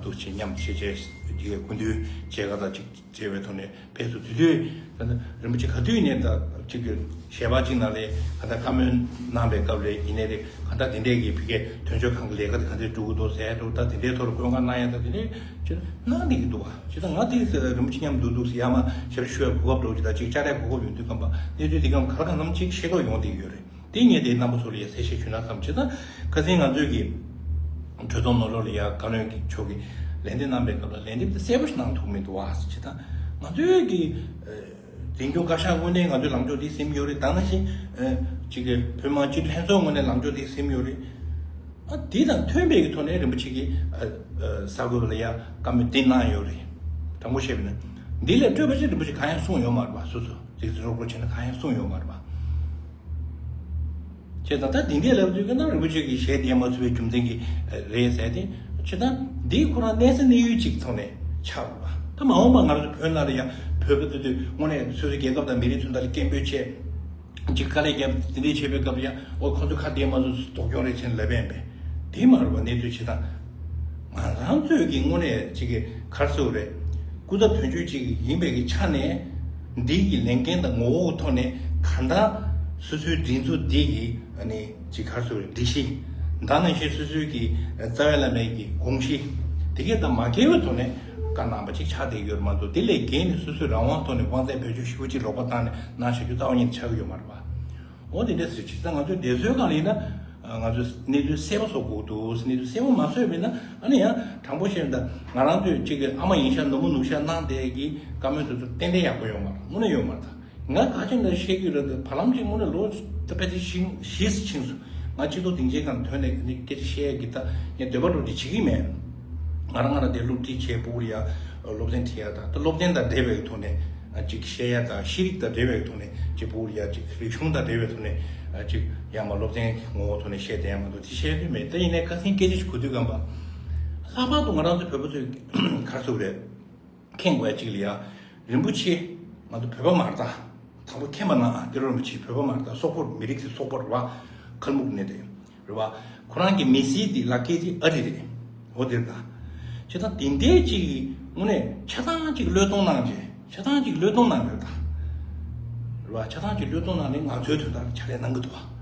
འདུག་ཅིག་མཉམ་ཞེས་བྱས་ཀྱི་སྐུ་མདུན་མཇལ་ཁ་དང་ཅིག་མཇལ་བའི་ཐོག་ནས་ཕེབས་སུ་དུས་དུས་ད་ལྟ་རིན་པོ་ཆེ་ག་དུས་ནས་ད་ཅིག་གི་ཞལ་པར་ཅིག་ནང་ལས་གང་ལྟར་བཀའ་མོལ་གནང་བའི་སྐབས་ལས་ཡིན་ནའི་རེད། གང་ལྟར་དེ་འདྲས་ཀྱི་ཕ་གིའི་དོན་གཅོད་ཁང་གི་ལས་ཀ་དེ་ག་འདྲས་འགྲོ་གི་འདུག་ཟེར་འགྲོ། ད་དེ་འདྲའི་ཐོག་ལ་བཀོད་མངགས་གནང་ཡ་ད་དེ་འདྲས་ཅིག་གནང་བསྡད་ཀྱི་འདུག་བ། ཅིག་ད་ང་དེ་རིན་པོ་ཆེ་མཉམ་འདུག་འདུག་ཟེར་ཡ་མ་ཞབས་ཞུ་བའི་གོ་སྐབས་འགྲོ་ཅིག་ད་ཅིག་བཅར་ཡ་གོ་སྐབས་ཡོང་དུས་ཙམ་པ་གནས་ཚུལ་དེ་གམ་ག་ལ་གང་འཚམ་ཅིག་ཤེས་རྟོགས་ཡོང་བསྡད་ཀྱི་ཡོད་རེད། དེ་ངས་དེ་རྣམ་པ་ཚོ་ལ་ཡ་གསལ་བཤད་ཞུས་ན་བསམ། ཅིག་ད་ཁ་སང་ང་ཚོས་ཀྱི་གྲོས་ཚོགས་ནང་ལོགས་ལ་ཡ་བཀའ་བློན་གྱི་མཆོག་གིས་ལན་འདེབས་གནང་བའི་སྐབས་ལ་ལན་འདེབས་དེ་གསལ་པོ་ཞིག་གནང་ཐུབ་མི་འདུག་བ། ཅིག་ད་ང་ཚོས་ཀྱི་འཛིན་སྐྱོང་བཀའ་ཤག་ངོས་ནས་ང་ཚོའི་ལངས་ཕྱོགས་དེ་ཟིན་ཡོད་རེད། ད་ནང་བཞིན་ཅིག་གི་བོད་མི་མང་སྤྱི་འཐུས་ལྷན་ཚོགས་ངོས་ནས་ལངས་ཕྱོགས་དེ་ཟིན་ཡོད་རེད། ཨ་དེ་དང་མཐུན་པའི་གི་ཐོག་ནས་རིན་པོ་ཆེ་གིས་ཨ་ཨ་གསར་འགོད་པ་ལ་ཡ་བཀའ་མོལ་དེ་གནང་ཡོད་རེད། དྲང་པོ་བཤད་པ་ན་འདི་ལས་སྤྲོས་པ་ཅིག་རིན་པོ་ཆེ་གང་ཡང་གསུངས་ཡོད་མ་རེད་པ། སོ་སོ་རིག་འཛིན་རོགས་པ་བྱས་ན་གང་ཡང་གསུངས་ཡོད་མ་རེད་པ། བྱས་ཙང་ད་འདི་འདྲའི་ལབ་དུས་ཀྱི་ན་རིན་པོ་ཆེ་གིས་ཞལ་འདེབས་མ་ཚུགས་པའི་རྒྱུ་མཚན་གྱིས་རེད་ཟེར་ཏེ། བྱས་ཙང་འདི་ཁོ་རང་གནས་ས་གནས་ཡུལ་གཅིག་ཐོག་ནས་ཆགས་པ། ད་མ་འོངས་པ་ང་རང་ཚོ་བོད་ནང་ལ་ཡང་བོད་པ་དེ་དུས་དངོས་གནས་སོ་སོའི་རྒྱལ་ཁབ་དང་མི་རིགས་མཚོན་རྟགས་ལ་སྐད་འབོད་བྱས། ཅིག་དཀའ་ལས་བརྒྱབ་དེ་འདྲས་བྱས་པའི་སྐབས་ལ་ཡང་ཨོ་ཁོ་ཚོ་ཁ་བདེ་མ་བཟོ་སྡུག་གྱོང་རེད་ཟེར་ལབ་པ་ཡིན་པས། དེ་མ་རེད་པ། གནས་ཚུལ་བྱེད་སྟངས་ང་རང་ཚོས་ཀྱི་དངོས་གནས་ཅིག་གི་ག་རེ་ཟེར་དགོས་རེད། སྐུ་ཚབ་དོན་གཅོད་ཅིག་ཡིན་པའི་གི་ཆ་ནས་འདི་གི་ལས་འགན་དང་ངོ་བོ་གི་ཐོག་ནས་གང་ལྟར་སོ་སོའི་སྒྲིག་འཛུགས་འདི་གི་ཨ་ནི་ཅིག་ག་རེ་ཟེར་དགོས་རེད། སྒྲིག་གཞི་ད་ནང་བཞིན་སོ་སོའི་གི་རྩ་བའི་བླ་མའི་གི་དགོངས་གཞི་ དེ་གས་ད་མ་འགལ་བའི་ཐོག་ནས་བཀའ་གནང་བ་ཅིག་ཆགས་བསྡད་ཡོད་མ་གཏོགས། དེ་ལས་བརྒལ་ནས་སོ་སོའི་རང་དབང་ཐོག་ནས་དབང་ཚད་བེད་སྤྱོད་ཞེ་པོ་ཅིག་ལོག་པ་བཏང་ནས་གནང་བཞག་རྒྱུ་རྩ་བ་ཉིད་ནས་ཆགས་ཀྱི་ཡོད་མ་རེད་པ། འོ་དེ་འདྲ་ཟེར་བྱས་ཙང་ང་ཚོའི་འདས་གསོལ་སྒང་ལ་ཡིན་ན་ང་ཚོས་གནས་ཚུལ་གསལ་པོ་བཟོ་དགོས་འདུག་གནས་ཚུལ་གསལ་པོ་མ་བཟོས་པ་ཡིན་ན་ཨ་ནི་ཡང་དྲང་པོ་བཤད་ན་ད་ང་རང་ཚོས་གཅིག་གི་ཨ་མ་ཡིན་ཤག་ནུ་མོ་ནུ་ཤག་གནང་བསྡད་ཀྱི་བཀའ་མོལ་དེ་ཚོ་ཏན་ཏན་ཡག་པོ་ཡོད་མ་རེད། དངོས་གནས་ཡོད་མ་རེད། ད་ང་ག་ཅིག་འདྲ་བཤད་ཀྱི་རེད་འདུག་བར་ལམ་གཅིག་དངོས་གནས་ལོ་ད་ཕལ་ཆེར་ཤིང་ཞིས་ཕྱིན་སོང་། ང་སྤྱི་ཚོགས་སྡིངས་ཆའི་སྒང་ཐོན་ནས་ནི་སྐད་ཆ་བཤད་ཀྱི་ད་ངས་འདོད་པ་འགྲོ་དེ་བྱེད་ཀྱི་མེད། ང་རང་ང་རང་དེ་སློབ་ཁྲིད་བྱས་ཕྲུ་གུར་ཡ་སློབ་ཚན་ཁྲིད་ཡ་ད་ད་སློབ་ཚན་དང་འབྲེལ་བའི་ཐོག་ནས་ཅིག་བཤད་ཡ་ད་ཤེས་རིག་དང་འབྲེལ་བའི་ཐོག་ནས་ཅིག་ཕྲུ་གུར་ཡ་ཅིག་རིག་གཞུང་དང་འབྲེལ་བའི་ཐོག་ནས་ཅིག་ཡང་མ་སློབ་ཚན་གྱི་ངོ་བོ་ཐོག་ནས་བཤད་བསྡད་ཡ་མ་གཏོགས་དེ་བཤད་ཀྱི་མེད། ད་ཡིན་ནའི་ཁ་སང་སྐད་ཆ་ཞིག་གོ་དུས་སྒང་པ་ལྷག་པར་དུ་ང་རང་ཚོ་བོད་པ་ཚོས་ག་རེ་ཟེར་དགོས་རེད། མཁྱེན་དགོས་ཡ་གཅིག་ལ་ཡ། རིན་པོ་ཆེ་ང་ཚོ་བོད་པ་མ་རེད་ད། དང་པོ་མཁྱེན་པ་ན་ཨ་ཏི་རོ་རིན་པོ་ཆེ་བོད་པ་མ་རེད་ད། སོག་པོ་རེད། མི་རིགས་དེ་སོག་པོ་རེད་བ། ཁལ་མུག་ནས་རེད། རེད་བ། ཁོ་རང་གི་མི་སེར་དེ་ལག་སྐྱེས་དེ་ཨ་རི་རེད། འོ་དེ་རེད་ད། བྱས་ཙང་དེ་འདྲའི་གཅིག་གི་དངོས་གནས་ཆ་ཚང་གཅིག་བློས་གཏོང་གནང་བྱས་ཆ་ཚང་གཅིག་བློས་གཏོང་གནང་རེད་ད། རེད་བ། ཆ་ཚང་གཅིག་བློས་གཏོང་གནང་ནས་ང་ཚོའི་དོན་དག་ཕྱག་ལས་གནང་གི་འདུག་བ།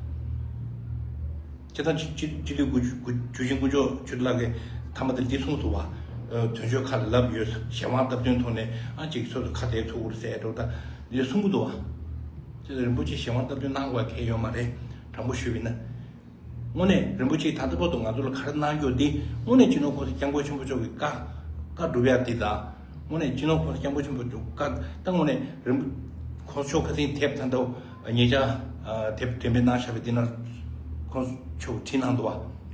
སྤྱིར་བཏང་སྤྱི་སྤྱི་སྤྱི་འཐུས་དགུ་བཅུ་དགུ་བཅུ་ཆེན་དཀོན་མཆོག་ཆོས་སྒྲོན་ལགས་ཀྱིས་མཐའ་མ་དེར་འདི་གསུངས་སོང་བ། ཨ། དོན་གཅོད་ཁ་ལ་ལབ་ཡོད། གཞན་དབང་སྟབས་བསྟུན་ཐོག་ནས་ཨ་ཅིག་སོ་སོ་ཁ་བདེ་ཚུགས་དགོས་ཟེར་འགྲོ་ད་འདི་གསུང་གི་འདུག་བ། དེ་རིན་པོ་ཆེ་གཞན་དབང་སྟབས་བསྟུན་གནང་དགོས་གལ་ཡོད་མ་རེད། དྲང་པོ་ཞུས་པ་ཡིན་ན། དངོས་གནས་རིན་པོ་ཆེས་ད་ལྟ་བར་དུ་ང་ཚོ་ལ་ག་རེ་གནང་ཡོད་འདི་དངོས་གནས་སྤྱི་ནོར་༸གོང་ས་༸སྐྱབས་མགོན་ཆེན་པོ་མཆོག་གི་བཀའ་བཀའ་སྒྲུབ་ཡ་འདི་དང་། དངོས་གནས་སྤྱི་ནོར་༸གོང་ས་༸སྐྱབས་མགོན་ཆེན་པོ་མཆོག་བཀའ་ད་དངོས་གནས་རིན་པོ་༸གོང་ས་མཆོག་ཁ་སང་དེབ་ད་ལྟ་ཉེ་ཆར་དེབ་འགྲེམས་སྤེལ་གནང་བཞག་པའི་འདི་ན་༸གོང་ས་མཆོག་བྲིས་གནང་འདུག་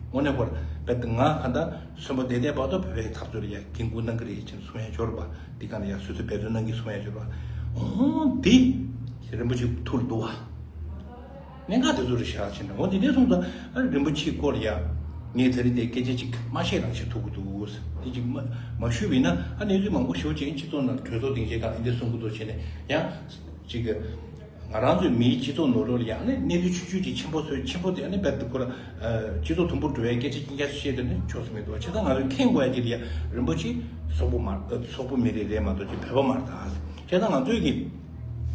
བ། དངོས་གནས་ཁོ་རང་ད་ང་ག་འདྲ་གསོན་པོ་བསྡད་བསྡད་བར་དུ་བོད་པའི་འཐབ་རྩོད་ལ་ཡ་འགན་འཁུར་གནང་གི་རེད་ཅེས་གསུང་ཡ་འབྱོར་བ། འདི་ག་ནས་ཡ་སོ་སོས་འབད་བརྩོན་གནང་གི་གསུང་ཡ་འབྱོར་བ། འོ་འདི་རིན་པོ་ཆེ་ཐུགས་ལ་འདུག་བ། གནད་འགག་དེ་ཚོ་རེ་བཞག་ཕྱིན་ན། འོ་དེ་འདྲའི་སོང་ཙང་ཨ་རིན་པོ་ཆེའི་སྐོར་ལ་ཡ་ངས་དེ་རིང་དེ་སྐད་ཆ་ཅིག་མ་བཤད་རང་བཤད་ཐུབ་ཀྱི་འདུག་དེ་ཅིག་མ་མ་ཞུས་པ་ཡིན་ན་ཨ་གནས་ཚུལ་མང་པོ་ཞེ་པོ་ཅིག་སྤྱི་ཚོགས་ནང་གྲོས་ཚོགས་སྡིངས་ཆའི་སྒང་ལ་འདི་གསུང་གི་འདུག་བྱས་ནས་ཡང་ཅིག་ང་རང་ཚོའི་མིའི་སྤྱི་ཚོགས་ནང་ལོགས་ལ་ཡ་ཨ་ནི་གནས་ཚུལ་ཆུང་ཆུང་ཅིག་ཆེན་པོ་བཟོས་ཆེན་པོ་དེ་ཨ་ནི་རྦད་དེ་ཁོ་ལ་སྤྱི་ཚོགས་དུམ་བུར་འགྲོ་བའི་སྐད་ཆ་རྐྱང་རྐྱང་བཤད་དེ་ནི་ཆོག་ས་མི་འདུག་བ། བྱས་ཙང་ང་ཚོས་མཁྱེན་དགོས་ཡ་ཅིག་ལ་ཡ་རིན་པོ་ཆེ་སོག་པོ་མ་སོག་པོ་མི་རིགས་རེད་མ་གཏོགས་ཅིག་བོད་པ་མ་རེད་ད། བྱས་ཙང་ང་ཚོས་ཀྱི་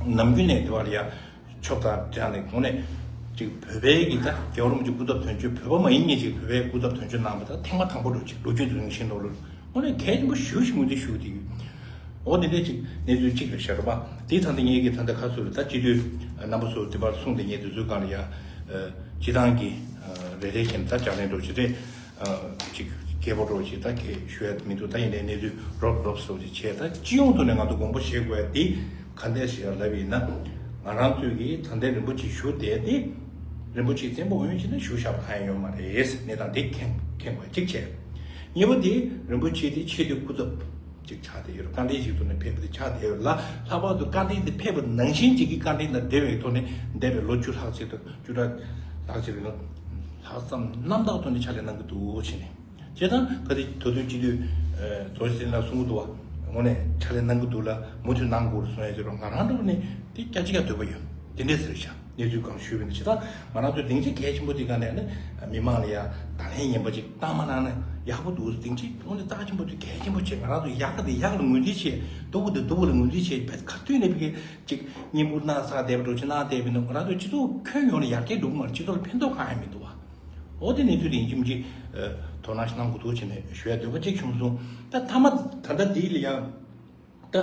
ནམ་རྒྱུན་ནས་དེ་བ་ལ་ཡ། ཕྱོགས་དང་སྦྲགས་ནས་དངོས་གནས་ཅིག་བོད་པའི་གི་ད་རྒྱལ་བ་རིན་པོ་ཆེ་སྐུ་ཚབ་དོན་གཅོད་བོད་པ་མ་ཡིན་མཁན་ཅིག་བོད་པའི་སྐུ་ཚབ་དོན་གཅོད་གནང་བ་ད་ཐེངས་མ་དང་པོ་འགྲོ་ཅིག་ལོ་རྒྱུས་དེ་རིང་བཞིན་ནོར་ལུ་དངོས་གནས་གལ་ཆེན་པོ་ཞེ་པོ་ཞིག་ངོས་འཛིན་ཞུ་གི་ཡོད། འོ་དེ་འདྲའི་ཅིག་གནས་ཚུལ་གཅིག་རེད་ཤག་རེད་པ། དེའི་ཐང་དེ་ངེད་ཀྱི་ད་ལྟ་ཁ་སོ་རེད་ད་སྤྱི་འཐུས་རྣམ་པ་ཚོ་དེ་བར་གསུངས་ཏེ་ངས་དེ་ཚོའི་སྒང་ལ་ཡ་སྤྱི་བཏང་གི་རེ་རེ་བཞིན་ད་ལྗགས་ལན་འགྲོ་ཅིག་རེད། ཅིག་རྒྱས་པོ་འགྲོ་ཅིག་ད་གས་ཞུ་ཡ་མི་འདུག་ད་ཡིན་ནའི་གནས་ཚུལ་རོབ་རོབ་སོགས་ཅིག་བྱས་ད་སྤྱི་ཡོངས་ཐོག་ནས་ང་ཚོ་དགོངས་པ་བཞེས་དགོས་ཡ་དེ་ག་འདྲས་ཞིག་ལབ་ཡིན་ན། ང་རང་ཚོས་ཀྱིས་ད་ལྟའི་རིན་པོ་ཆེ་ཞུ་བསྡད་དེ་རིན་པོ་ཆེ་བཙན་པོ་འོས་ཤིང་ན་ཞུ་བཞག་པ་གང་ཡང་ཡོད་མ་རེད། གནས་སྟངས་དེ་མཁྱེན་མཁྱེན་དགོས་གཅིག་བྱས། གཉིས་པ་དེ་རིན་པོ་ཆེ་དེ་ཆེས་མཐོའི་སྐུ་ཚབ་ཅིག་ཆགས་བསྡད་ཡོད་རེད། བཀའ་དྲིན་ཞིག་ཐོག་ནས་ཕེབས་པ་དེ་ཆགས་བསྡད་ཡོད་ལ། ལྷག་པར་དུ་བཀའ་དྲིན་དེ་ཕེབས་པ་ནང་བཞིན་ཅིག་གི་བཀའ་དྲིན་དང་འབྲེལ་བའི་ཐོག་ནས་འདས་པའི་ལོ་བཅུ་ལྷག་ཅིག་དང་བཅུ་ཕྲག་ལྷག་ཅིག་རིང་ལྷག་བསམ་རྣམ་དག་ཐོག་ནས་ཕྱག་ལས་གནང་གི་འདུག་བྱས་ནས། བྱས་ཙང་ག་དེ་ད་དུང་སྤྱི་འཐུས་རྡོ་རྗེ་ཚེ་རིང་ལགས་གསུང་གི་འདུག་བ། དངོས་གནས་ཕྱག་ལས་གནང་གི་འདུག་ལ་མུ་མཐུད་གནང་དགོས་རེད་གསུང་ཡ་ཅིག་རོགས་ང་རང་འགྲོ་ནས་དེ་སྐྱ་ཅིག་ཀྱང་འདོད་པ་ཡོད། དེ་འདྲས་ཟེར་ཤག་གནས་ཚུལ་གང་ཞུས་པ་ཡིན་ན་བྱས་ཙང་ང་རང་ཚོའི་སྡིངས་ཆ་གལ་ཆེན་པོ་དེ་ག་ནས་ནི་མི་མང་ལ་ཡ་ད་ལན་ངན་པ་ཅིག་བཏང་མ་གནང་ན་ཡག་པོ་འདུག་སྡིངས་ཆ་དངོས་གནས་རྩ་ཆེན་པོ་དེ་གལ་ཆེན་པོ་བྱས། ང་རང་ཚོ་ཡག་ག་དེ་ཡག་ལ་ངོས་འཛིན་བྱས། སྡུག་ག་དེ་སྡུག་ག་ལ་ངོས་འཛིན་བྱས། བས་ག་དུས་ནས་བི་གེ་ཅིག་བསྙེན་བཀུར་གནང་ས་བསྡད་པ་འགྲོ་ཅིག་གནང་བསྡད་པ་ཡིན་ན་ང་རང་ཚོའི་སྤྱི་ཚོགས་ཁྱོན་ཡོངས་ལ་ཡར་རྒྱས་འགྲོ་གི་མ་རེད། སྤྱི་ཚོགས་ལ་ཕན་ཐོགས་གང་ཡང་མི་འདུག་བ། འོ་དེ་གནས་ཚུལ་དེ་ཡིན་གཅིག་མིན་གཅིག་དོ་སྣང་ཞིག་གནང་དགོས་འདུག་བྱས་ནས་ཞུ་ཡ་འདོད་པ་གཅིག་བྱུང་སོང་། ད་མཐའ་མ་ད་ལྟ་འདི་ལ་ཡང་ད་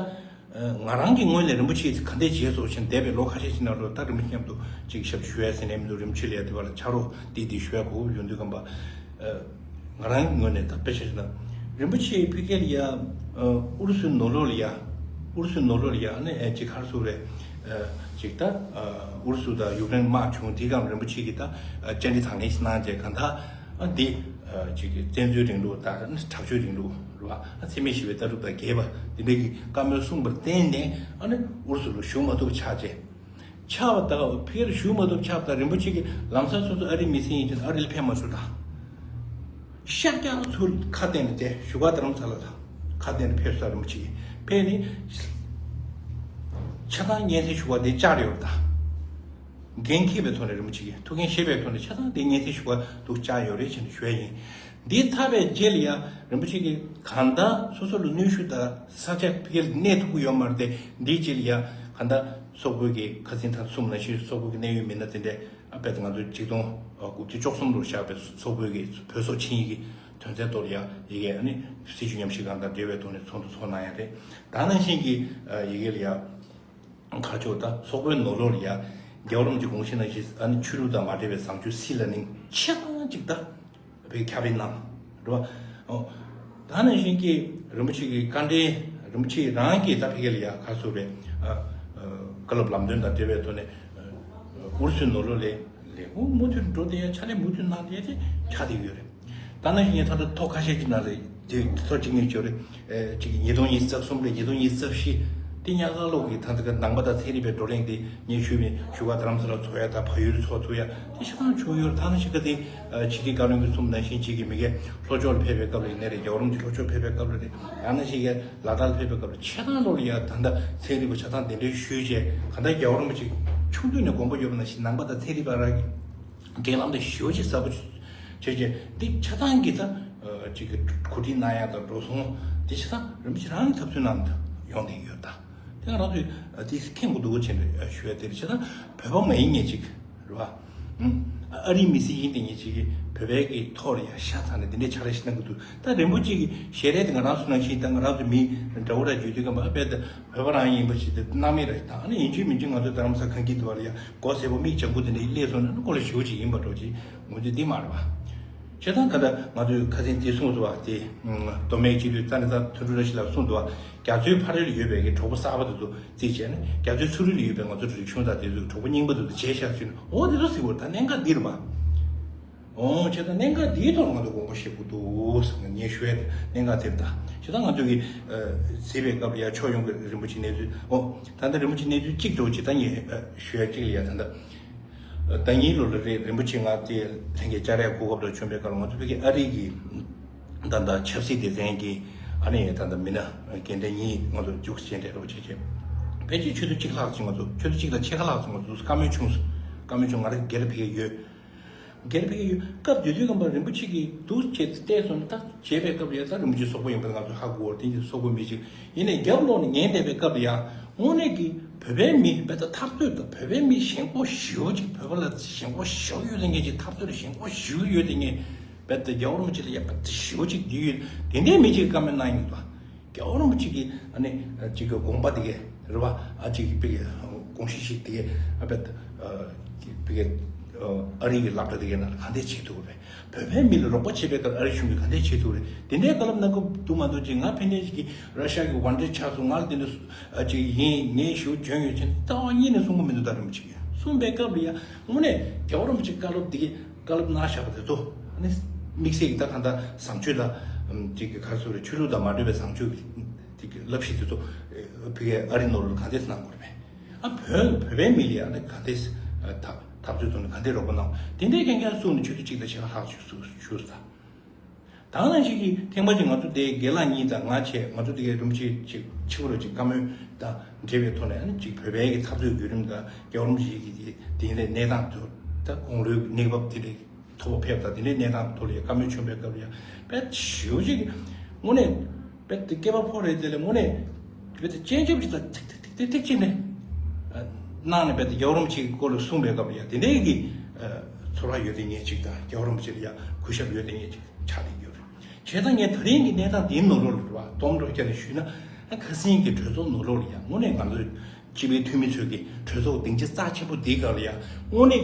ང་རང་གི་ངོས་ནས་རིན་པོ་ཆེ་ག་འདྲས་བྱས་སོང་ཞེས་འདས་པའི་ལོ་ཁ་ཤས་ཤིག་ནང་ལོ་ད་རིན་པོ་ཆེ་མཉམ་དུ་ཅིག་ཞབས་ཞུ་ཡ་ཟེར་ནས་མི་འདུག་རིན་པོ་ཆེ་ལ་ཡ་དེ་བ་ལ་ཕྱག་རོགས་འདི་འདི་ཞུ་ཡ་གོ་ཡོང་དུས་ཀམ་པ། ང་རང་གི་ངོས་ནས་ད་དཔེ་ཆ་ཞིག་ན་རིན་པོ་ཆེ་ཕ་གི་ལ་ཡ་ཨུ་རུ་སུའི་ནང་ལོགས་ལ་ཡ་ཨུ་རུ་སུའི་ནང་ལོགས་ལ་ཡ་ནི་ཅིག་ག་རེ་ཟེར་རེད། ཅིག་ད་ཨུ་རུ་སུ་དང་ཡུཀ་རེན་དམག་བྱུང་དེའི་སྐབས་རིན་པོ་ཆེ་གིས་ད་བཅར་འདྲི་དང་ལེན་ཞིག་གནང་རྗེས་གང་ལྟར་འདི་ཅིག་བཙན་འཛུལ་རིང་ལུགས་དང་དྲག་སྤྱོད་རིང་ལུགས་རེད་བ། འཚེ་མེད་ཞི་བའི་ལྟ་གྲུབ་དང་འགལ་བ་འདི་འདྲའི་གི་བཀའ་མོལ་གསུངས་པར་བརྟེན་ནས་ཨ་ནི་ཨུ་རུ་སུ་ལ་བཞུགས་མ་ཐུབ་པ་ཆགས་རྗེས། ཆགས་པ་དང་ཕ་གིར་བཞུགས་མ་ཐུབ་ཆགས་པ་དང་རིན་པོ་ཆེ་གིས་ལམ་སང་སོ་སོ་ཨ་རིའི་མི་སེར་ཡིན་ཕྱིན་ཨ་རི་ལ་ཕེབས་མ་ཚུགས་དང་། ཤར་རྒྱག་ཚུར་ཁ་གཏད་ནས་དེ་བཞུགས་སྒར་རྡ་རམ་ས་ལ་དང་ཁ་གཏད་ནས་ཕེབས་སོང་རིན་པོ་ཆེ་གིས་ཕེབས་ནས་ཆ་ཚང་སྙན་སེང་ཞུ་བ་དེ་བཅར་ཡོད་པ་དང་། འགན་འཁྱེར་བའི་ཐོག་ནས་རིན་པོ་ཆེ་གིས་ཐུགས་འགན་བཞེས་པའི་ཐོག་ནས་ཆ་ཚང་དེ་སྙན་སེང་ཞུ་བ་འདུག་བཅར་ཡོད་རེད་ཅེས་ནས་ཞུ་ཡ་ཡིན། འདི་ཚར་བའི་རྗེས་ལ་ཡང་རིན་པོ་ཆེ་གིས་གང་ལྟར་སོ་སོ་ལ་གནོན་ཤུགས་དང་ས་ཆ་ཕ་གིར་གནས་ཐུབ་ཀྱི་ཡོད་མ་རེད་དེ། འདིའི་རྗེས་ལ་ཡང་གང་ལྟར་སོག་པོའི་གི་ཁ་སང་ཐེངས་གསུམ་ནང་བཞིན་སོག་པོའི་གི་གནད་ཡོད་མི་སྣ་དེ་འདྲས་ཨ་ཕ་གི་ང་ཚོའི་ཆིག་སྟོང་དགུ་བརྒྱ་བཅུ་གསུམ་ལོར་བཞག་པའི་སོག་པོའི་གི་བོད་སོག་ཆིངས་ཡིག་གི་ དོན་ཚན་ཐོག་ལ་ཡ་ཡི་གེ་ཨ་ནི་སྲིད་བྱུས་ཉམས་ཞིབ་ཁང་དང་འབྲེལ་བའི་ཐོག་ནས་ཚོགས་འདུ་ཚོགས་གནང་ཡ་རེད། ད་ནང་བཞིན་གྱི་ཡི་གེ་ལ་ཡ་ཁ་ཕྱོགས་ད་སོག་པོའི་ནང་ལོགས་ལ་ཡ་རྒྱལ་བ་རིན་པོ་ཆེ་དགོངས་བཞེད་ནང་བཞིན་ཨ་ནི་ཆོས་ལུགས་དང་མ་འབྲེལ་བའི་བཟང་སྤྱོད་སྲིད་ལ་ནི་ཆེ་ཐང་ཅིག་ད་བའི་ཁྱབ་སྤེལ་གནང་རེད་བ། ད་ནང་བཞིན་གྱི་རིན་པོ་ཆེ་གི་བཀའ་འདྲེན་རིན་པོ་ཆེ་རང་གིས་ད་ཕ་གི་ལ་ཡ་ཁ་གསོ་བའི་བཀའ་སློབ་ལམ་སྟོན་དང་འབྲེལ་བའི་ཐོག་ནས་ཨུ་རུ་སུའི་ནང་ལོགས་ལས་ལས་ཁུངས་མུ་མཐུད་འགྲོ་བསྡད་ཡ་ཕྱག་ལས་མུ་མཐུད་གནང་བསྡད་དེ་ཆགས་བསྡད་ཡོད་རེད། ད་ནང་བཞིན་ངས་ད་ལྟ་ཐོག་ཁ་ཤས་ཀྱི་ནང་ལ་དེ་ཐོག་གཅིག་ངས་བརྗོད་རེད། ཨེ་གཅིག་ཉིས་སྟོང་ཉི་ཤུ་རྩ་གསུམ་རེད། ཉིས་སྟོང་ཉི་ཤུ་རྩ་བཞི་དེ་ཉག་ག་ལོག་གི་ད་ལྟ་གི་ནང་པ་དང་ཚན་རིག་པའི་བགྲོ་གླེང་དེ་ངས་ཞུས་པའི་བཞུགས་སྒར་རྡ་རམ་ས་ལ་ཚོགས་ཡ་དང་བལ་ཡུལ་ཚོགས་ཐུབ་ཡ་དེ་ཤ་ཐང་བྱུང་ཡོད་རེད། ད་ནང་བཞིན་ག་དེ་ཕྱི་དྲིལ་བཀའ་བློན་གྱི་གསུང་ནང་བཞིན་གཅིག་གི་མི་གའི་ལྷོ་ཕྱོགས་ལ་ཕེབས་པའི་སྐབས་ལ་ཡིན་ནའི་རེད། རྒྱལ་བ་རིན་པོ་ཆེ་ལྷོ་ཕྱོགས་ཕེབས་པའི་སྐབས་ལ་རེད། ཡང་ན་ཞིག་གི་ལ་དྭགས་ལ་ཕེབས་པའི་སྐབས་ལ་ཆེ་ཐང་ལོག་ལ་ཡ་ད་ལྟ་ཚན་རིག་པ་ཆ་ཚང་གདན་འདྲེན་ཞུས་བྱས་ག་ད་རྒྱལ་བ་རིན་པོ་ཆེ་ཆུང་དུས་ནས་དགོངས་པ་ཡོད་པ་ནང་བཞིན་ནང་པ་དང་ཚན་རིག་པ་རང་གི་འབྲེལ་ལམ་དེ་ཞེ་པོ་ཅིག་ཟབ་པོ་བྱས་རྗེས་འདི་ཆ་ཚང་གི་ད་ཅིག་གི་གོ་སྒྲིག་གནང་ཡག་དང་འགྲོ་སོང་འདི་ཆ་ཚང་རིན་པོ་ཆེ་རང་གི་ཐབས་ཚུལ་ནང་དུ་ཡོང་བསྡད་ཡོད། ད་དེ་ང་རང་ཚོས་དེ་མཁྱེན་དགོས་འདུག་ཅེས་ཞུ་ཡ་དེ་རེད། ཆ་ཚང་བོད་པ་མ་ཡིན་མཁན་ཅིག་རེད་བ། ཨ་རིའི་མི་སེར་ཡིན་བསྡད་མཁན་ཅིག་གིས་བོད་པའི་གི་ཐོག་ལ་ཡང་ཤ་ཚ་ནས་དེ་འདྲའི་ཕྱག་ལས་ཤིག་གནང་གི་འདུག་ད་རིན་པོ་ཆེ་གི་ཞལ་རས་དེ་ང་རང་ཚོ་ནང་བཞིན་ད་ང་རང་ཚོ་མི་འདྲ་བོ་ར་བརྗོད་དུས་སྐབས་ཨ་བོད་དེ་བོད་པ་རང་ཡིན་པ་ཞིག་དེ་སྣང་མེད་ར་ཞིག་དང་ཨ་ནི་ཡིན་གཅིག་མིན་གཅིག་ང་ཚོ་རྡ་རམ་ས་ཁང་གི་དུ་བ་ལ་ཡང་སྒོ་ཟེར་པོ་མིག་ལྗང་ཁུ་དེ་འདྲ་ཡིས་སླེབས་སོང་ན་ཨ་ནི་ཁོ་ལ་ཞེ་པོ་ཅིག་ཡིན་པ་འགྲོ་ཅིག་ངོས་འཛིན་དེ་མ་རེད་བ། བྱས་ཙང་ད་ལྟ་ང་ཚོས་ཁ་སང་འདི་གསུངས་འདུག་བ། དེ་མདོ་སྨད་སྤྱི་འཐུས་རྩ་འཛིན་ཐུབ་སྤྲུལ་བཀྲ་ཤིས་ལགས་གསུངས་འདུག་བ། རྒྱ་མཚོའི་ཕ་རོལ་ཡོད་པའི་གི་གྲོགས་པོ་གསར་པ་དེ་ཚོ་རྩིས་བྱས་ནས་རྒྱ་མཚོའི་ཚུར་རོལ་ཡོད་པའི་ང་ཚོ་རིག་གཞུང་དང་དེ་ཚོའི་གྲོགས་པོ་རྙིང་པ་དེ་ཚོ་བརྗེད་བཞག་ཟེར་ནས་འོ་དེ་ཚོ་ཟེར་བར་ད་གནད་འགག་འདི་རེད་པ། འོ་བྱས་ཙང་གནད་འགག་འདིའི་ཐོག་ང་ཚོ་དགོངས་པ་བཞེས་དགོས་འདུག་ཟེར་ནས་ངས་ཞུ་ཡ་དེ་གནད་འགག་དེ་རེད། ད་བྱས་ཙང་ང་ཚོ་གི་གཟིགས་པའི་སྐབས་ལ་ཡ་ཕྱོགས་ཡོངས་ཀྱི་རིན་པོ་ཆེ་གནས་ཚུལ་འོ་ད་ལྟ་རིན་པོ་ཆེ་གནས་ཚུལ་གཅིག་འདྲ་བོ་ཅིག་ད་ངས་ཞུ་ཡ་གཅིག་ལ་ཡ་ད་ལྟ། ཟླ་གཉིས་ལོ་ལ་རེད། རིན་པོ་ཆེ་ང་དེ་ལྷན་རྒྱས་བཅར་ཡ་གོ་སྐབས་དང་བྱུང་བའི་སྐབས་ང་ཚོ་ཕ་གི་ཨ་རི་གི་ད་ལྟ་ཆབ་སྲིད་སྡེ་ཚན་གྱི་ཨ་ནི་ད་ལྟ་མི་སྣ་རྒན་གྲས་གཉིས་ང་ཚོ་རྒྱུགས་མཇལ་འཕྲད་རོགས་བྱས་བྱས་ཕལ་ཆེར་ཆུ་ཚོད་གཅིག་ལྷག་ཅིག་ང་ཚོ་ཆུ་ཚོད་གཅིག་དང་ཕྱེད་ཀ་ལྷག་ཅིག་ང་ཚོ་བཀའ་མོལ་བྱུང་སོང་། བཀའ་མོལ་བྱུང་ང་རང་སྒེར་ཕ་གི་ཡོད། སྒེར་ཕ་གི་ཡོད། སྐབས་དེ་དུས་སྒང་པ་རིན་པོ་ཆེ་གིས་འདུག་བྱས་བལྟས་སོང་ན་ད་བྱས་པའི་སྐབས་ལ་ཡ་ད་རིན་པོ་ཆེ་སོག་པོ་ཡིན་པ་ང་ཚོ་ཧ་གོ་བར་དེ་སོག་པོ་མི་ཅིག་ཡིན་ནའི་རྒྱབ་ལོག་ནས་ཉན་བསྡད་པའི་སྐབས་ལ་ཡ་དངོས་གནས་ཀྱི་བོད་པའི་མི་བལ་ད་འཐབ་རྩོད་དང་བོད་པའི་མི་ཞེན་ཁོག་ཞེ་པོ་ཅིག་བོད་པ་ལ་ཞེན་ཁོག་ཞེ་པོ་ཡོད་དེ་ངེས་ཅིག་འཐབ་རྩོད་ལ་ཞེན་ཁོག་ཞེ་པོ་ཡོད་དེ་ངེས་བལ་ད་རྒྱལ་བ་རིན་པོ་ཆེ་ལ་ཡ་བལ་ད་ཞེ་པོ་ཅིག་འདི་ཡོད་དེ་འདྲའི་མི་ཅིག་བཀའ་མོལ་གནང་ཡོང་དུས་རྒྱལ་བ་རིན་པོ་ཆེ་གི་ཨ་ནི་ཅིག་གི་དགོངས་པ་དེ་གས་རེད་བ། ཨ་ཅིག་གི་པི་གི་དགོངས་གཞི་ཞིག་དེ་གས་ཨ་བལ་ད་པི་གི་ཨ་རི་གི་སློབ་གྲྭ་དེ་གས་ནང་ལ་གང་འདྲས་བྱེད་ཐུབ་རེད། བོད་པའི་མི་ལ་རོགས་པ་བྱེད་པའི་སྐབས་ཨ་རི་གཞུང་གིས་ག་འདྲས་བྱེད་ཐུབ་རེད། དེ་འདྲའི་བཀའ་སློབ་གནང་སྐབས་འདུག་མ་འདུག་ཅིག་ང་ཕན་ཚུན་ཅིག་གིས་ར་ཤ་གི་ཝན་ཌེ་ཆགས་སོང་། ང་ལ་དེ་འདྲ་ཨ་ཅིག་ཡིན་ངས་ཞུ་འཇོན་ཡོད་ཅེས་རྩ་བ་ཉིད་ནས་གསུང་གི་མི་འདུག་ད་རིན་པོ་ཆེ་གིས་གསུངས་པའི་སྐབས་ལ་ཡ་དངོས་གནས་རྒྱལ་བ་རིན་པོ་ཆེ་བཀའ་སློབ་འདི་གི་བཀའ་སློབ་གནང་བཞག་པ་དེ་ཚོ་ཨ་ནི་དམིགས་བསལ་གྱི་ད་གང་ལྟར་བཟང་སྤྱོད་དང་ཅིག་གི་ག་རེ་ཟེར་རེད། ཆོས་ལུགས་དང་མ་འབྲེལ་བའི་བཟང་སྤྱོད་ཀྱི་ཅིག་གི་བསླབ་གཞི་དེ་ཚོ་ཕ་གིའི་ཨ་རི་ནང་ལ་ག་འདྲས་གནང་དགོས་རེད་པས། ཨ་བོད་བོད་པའི་མི་ལ་ཡང་ན་ག་དེ་འཐབ་འཐབ་རྩོད་ཐོག་ནས་ག་འདྲས་རོགས་པ་གནང་དེ་འདྲའི་གན་རྒྱ་གསུངས་ནས་ཆུ་ཚོད་གཅིག་དང་ཕྱེད་ཀ་ལྷག་ཅིག་བཞུགས་བཞུགས་ས། ད་ནང་བཞིན་གྱི་ཐེངས་མ་གཅིག་ང་ཚོ་དེ་རྒན་ལགས་གཉིས་དང་ང་བྱས་ང་ཚོ་དེ་གའི་རིན་པོ་ཆེ་ཅིག་ཕྱི་པོ་རུ་ཅིག་བཀའ་མོལ་དང་འབྲེལ་བའི་ཐོག་ནས་ཨ་ནི་ཅིག་བོད་པའི་གི་འཐབ་རྩོད་བརྒྱུད་རིམ་དང་རྒྱལ་བ་རིན་པོ་ཆེ་གི་དེ་འདྲའི་གནས་སྟངས་དེ་ད་དགུང་ལོའི་གནས་བབ་དེ་འདྲའི་ཐོག་ཕེབས་དང་དེ་འདྲའི་གནས་སྟངས་ཐོག་ལ་ཡང་བཀའ་མོལ་བྱུང་བའི་སྐབས་ལ་ཡང་དཔེ་ཞེ་པོ་ཅིག་དངོས་གནས། རྦད་དེ་སྐྱེས་པ་ཕོ་རེད་དེ་ལས་དངོས་གནས་རྦད་དེ་སྤྱན་ཆབ་ཅིག་དང་ཐིག་ཐིག་ཐིག་ཐིག་ཐིག་ཅིག་ནས་གནང་ནས་རྦད་དེ་རྒྱལ་བ་རིན་པོ་ཆེ་གི་སྐོར་ལ་གསུངས་པའི་སྐབས་ལ་ཡ་དེ་འདྲའི་གི་ཚོར་བ་ཡོད་དེ་ངེས་ཅིག་དང་རྒྱལ་བ་རིན་པོ་ཆེ་ལ་ཡ་གུས་ཞབས་ཡོད་དེ་ངེས་ཅིག་ཆགས་བསྡད་ཡོད་རེད། བྱས་ཙང་ངས་ད་རིང་གི་གནས་སྟངས་འདིའི་ནང་ལོགས་ལ་རེད་བ་སྟོང་འགྲོ་བསྐྱར་ནས་ཞུས་ན་ཨ་ཁ་སང་གི་གྲོས་ཚོགས་ནང་ལོགས་ལ་ཡ་དངོས་གནས་ང་ཚོའི་སྤྱི་པའི་འཐུས་མི་ཚོས་ཀྱི་གྲོས་ཚོགས་སྡིངས་ཆ་རྩ་ཆེན་པོ་འདིའི་སྒང་ལ་ཡང་དངོས་གནས་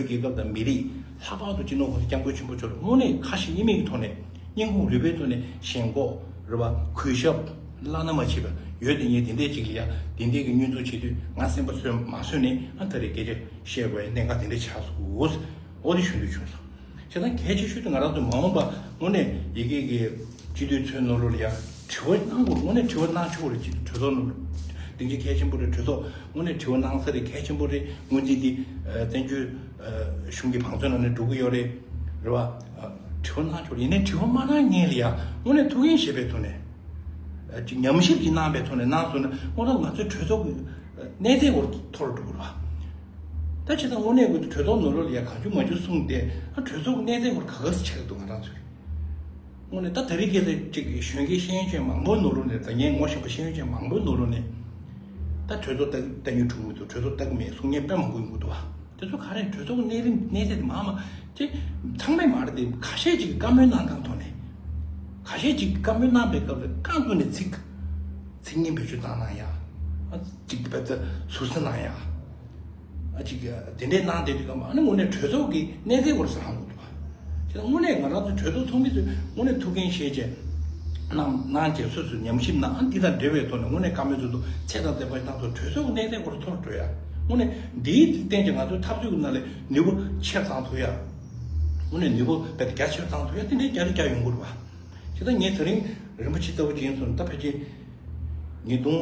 ཀྱི་བོད་རྒྱལ་ཁབ་དང་མི་རིགས་ལྷག་པར་དུ་སྤྱི་ནོར་༸གོང་ས་༸སྐྱབས་མགོན་ཆེན་པོ་མཆོག་ལ་དངོས་གནས་ཁ་ཞེ་གཉིས་མེད་ཀྱི་ཐོག་ནས་སྙིང་ཁུང་རུས་པའི་ཐོག་ནས་ཞེན་ཁོག་རེད་བ་གུས་ཞབས་བླ་ན་མ་མཆིས་པ་ཡོད་དེ་ངས་དེ་འདྲས་ཅིག་ལ་ཡང་དེ་འདྲས་ཀྱི་བསྙོན་འཛུགས་བྱེད་དུས་ང་སེམས་པ་བཟོད་མ་བཟོད་ནས་ཨ་ད་རེས་སྐད་ཆ་བཤད་དགོས་ཡ་གནད་འགག་དེ་འདྲས་ཆགས་སོང་། འོ་དེ་ཞུ་འདོད་བྱུང་སོང་། བྱས་ཙང་གལ་ཆེ་ཤོས་དེ་ང་རང་ཚོ་མ་འོངས་པ་དངོས་གནས་ཡི་གེ་གི་སྤྱི་འཐུས་ཚོའི་ནང་ལོགས་ལ་ཡང་དྲི་བ་གནང་དགོས། དངོས་གནས་དྲི་བ་གནང་ཆོག་རེད། ཅིག་གྲོས་ཚོགས་ནང་སྡིངས་ཆ་གལ་ཆེན་པོ་རེད། གྲོས་ཚོགས་དངོས་གནས་དྲི་བ་གནང་ས་རེད། གལ་ཆེན་པོ་རེད། སྔོན་རྩིས་འདི་བཙན་བྱོལ་གཞུང་གི་བང་མཛོད་ནང་ནས་འགྲོ་གི་ཡོད་རེད། རེད་བ། དྲི་བ་གནང་ཆོག་རེད། ཡིན་ནའི་དྲི་བ་མ་གནང་སྔོན་ལ་ཡང་དངོས་གནས་ཐུགས་འགན་བཞེས་པའི་ཐོག་ནས་ཅིག་ཉམས་ཞིབ་ཅིག་གནང་པའི་ཐོག་ནས་གནང་སོང་ན་དངོས་གནས་ང་ཚོའི་གྲོས་ཚོགས་ཀྱི་གནས་ཚད་འོག་ཐོར་འགྲོ་གི་རེད་བ། ད་ཇི་ལྟར་དངོས་གནས་ཀྱི་གྲོས་ཚོགས་ནང་ལོགས་ལ་ཡ་གང་བྱུང་མང་བྱུང་གསུངས་ཏེ་ཨ་གྲོས་ཚོགས་ཀྱི་གནས་ཚད་སྐོར་ག་ག་ཟེ་ཆགས་འདུག་ང་རང་ཚོས། དངོས་གནས་ད་ད་རེས་སྐད་ཆ་གཅིག་གཞོན་སྐྱེས་ཤེས་ཡོན་ཅན་མང་པོའི་ནང་ལོགས་ནས་ད་ངས་ངོ་ཤེས་པ་ཤེས་ཡོན་ཅན་མང་པོའི་ནང་ལོགས་ནས་ད་གྲོས་ཚོགས་ལྟ་ལྟ་མྱོང་བྱུང་མི་འདུག་གྲོས་ཚོགས་ལྟ་གི་མེད་གསུང་མཁན་དཔེ་མང་པོ་ཡོང་གི་འདུག་བ། དེ་ཚོ་ག་རེ་གྲོས་ཚོགས་ཀྱི་གནས་རིམ་གནས་ཚད་དེ་མང་མ་ཅིག་ཚང་མས་མ་རེད་དེ་ཁ་ཤས་ཅིག་གིས་བཀའ་མོལ་གནང་སྟངས་ཐོག་ནས། ཁ་ཤས་ཅིག་བཀའ་མོལ་གནང་པའི་སྐབས་ལ་རྐང་བཙུགས་ནས་ཚིག་ཚིག་ངན་བེད་སྤྱོད་བཏང་གནང་ཡ། ཨ་ཅིག་དཔེ་ད་ཟུར་ཟ་གནང་ཡ། ཨ་ཅིག་དེ་འདྲའི་གནང་བསྡད་དུས་སྐབས་ཨ་ནི་དངོས་གནས་གྲོས་ཚོགས་ཀྱི་གནས་ཚད་སྐོར་ཟ་ཧང་གོ་འདུག་བ། བྱས་ཙང་དངོས་གནས་ང་རང་ཚོ་གྲོས་ཚོགས་ཚོགས་མི་ཚོས་དངོས་གནས་ཐུགས་འགན་བཞེས་བྱས་གནང་གནང་བྱས་སོ་སོས་ཉམས་ཞིབ་གནང་། ཨ་འདི་དང་འབྲེལ་བའི་ཐོག་ནས་དངོས་གནས་བཀའ་མོལ་ཚོ་ཚོ་ཚད་དང་ལྡན་པ་ཞིག་བཏང་ཚོ་གྲོས་ཚོགས་ཀྱི་གནས་ཚད་སྐོར་ཐོར་འགྲོ་ཡ། དངོས་གནས་འདིའི་སྟེང་གྱི་ང་ཚོའི་འཐབ་རྩོད་ཀྱི་ནང་ལས་ནུས་པ་ཆེར་བཏང་ཐུབ་ཡ། དངོས་གནས་ནུས་པ་དཔེ་རྒྱ་ཆེར་བཏང་ཐུབ་ཡ་དེ་འདྲའི་རྒྱ་རི་རྒྱ་ཡོང་དགོས་རེད་བ། དེ་ལྟར་ངས་ད་རིང་རིན་པོ་ཆེ་ལྟ་བུ་ཅིག་ཡིན་སོང་ད་ཕལ་ཆེར་ཉིས་སྟོང་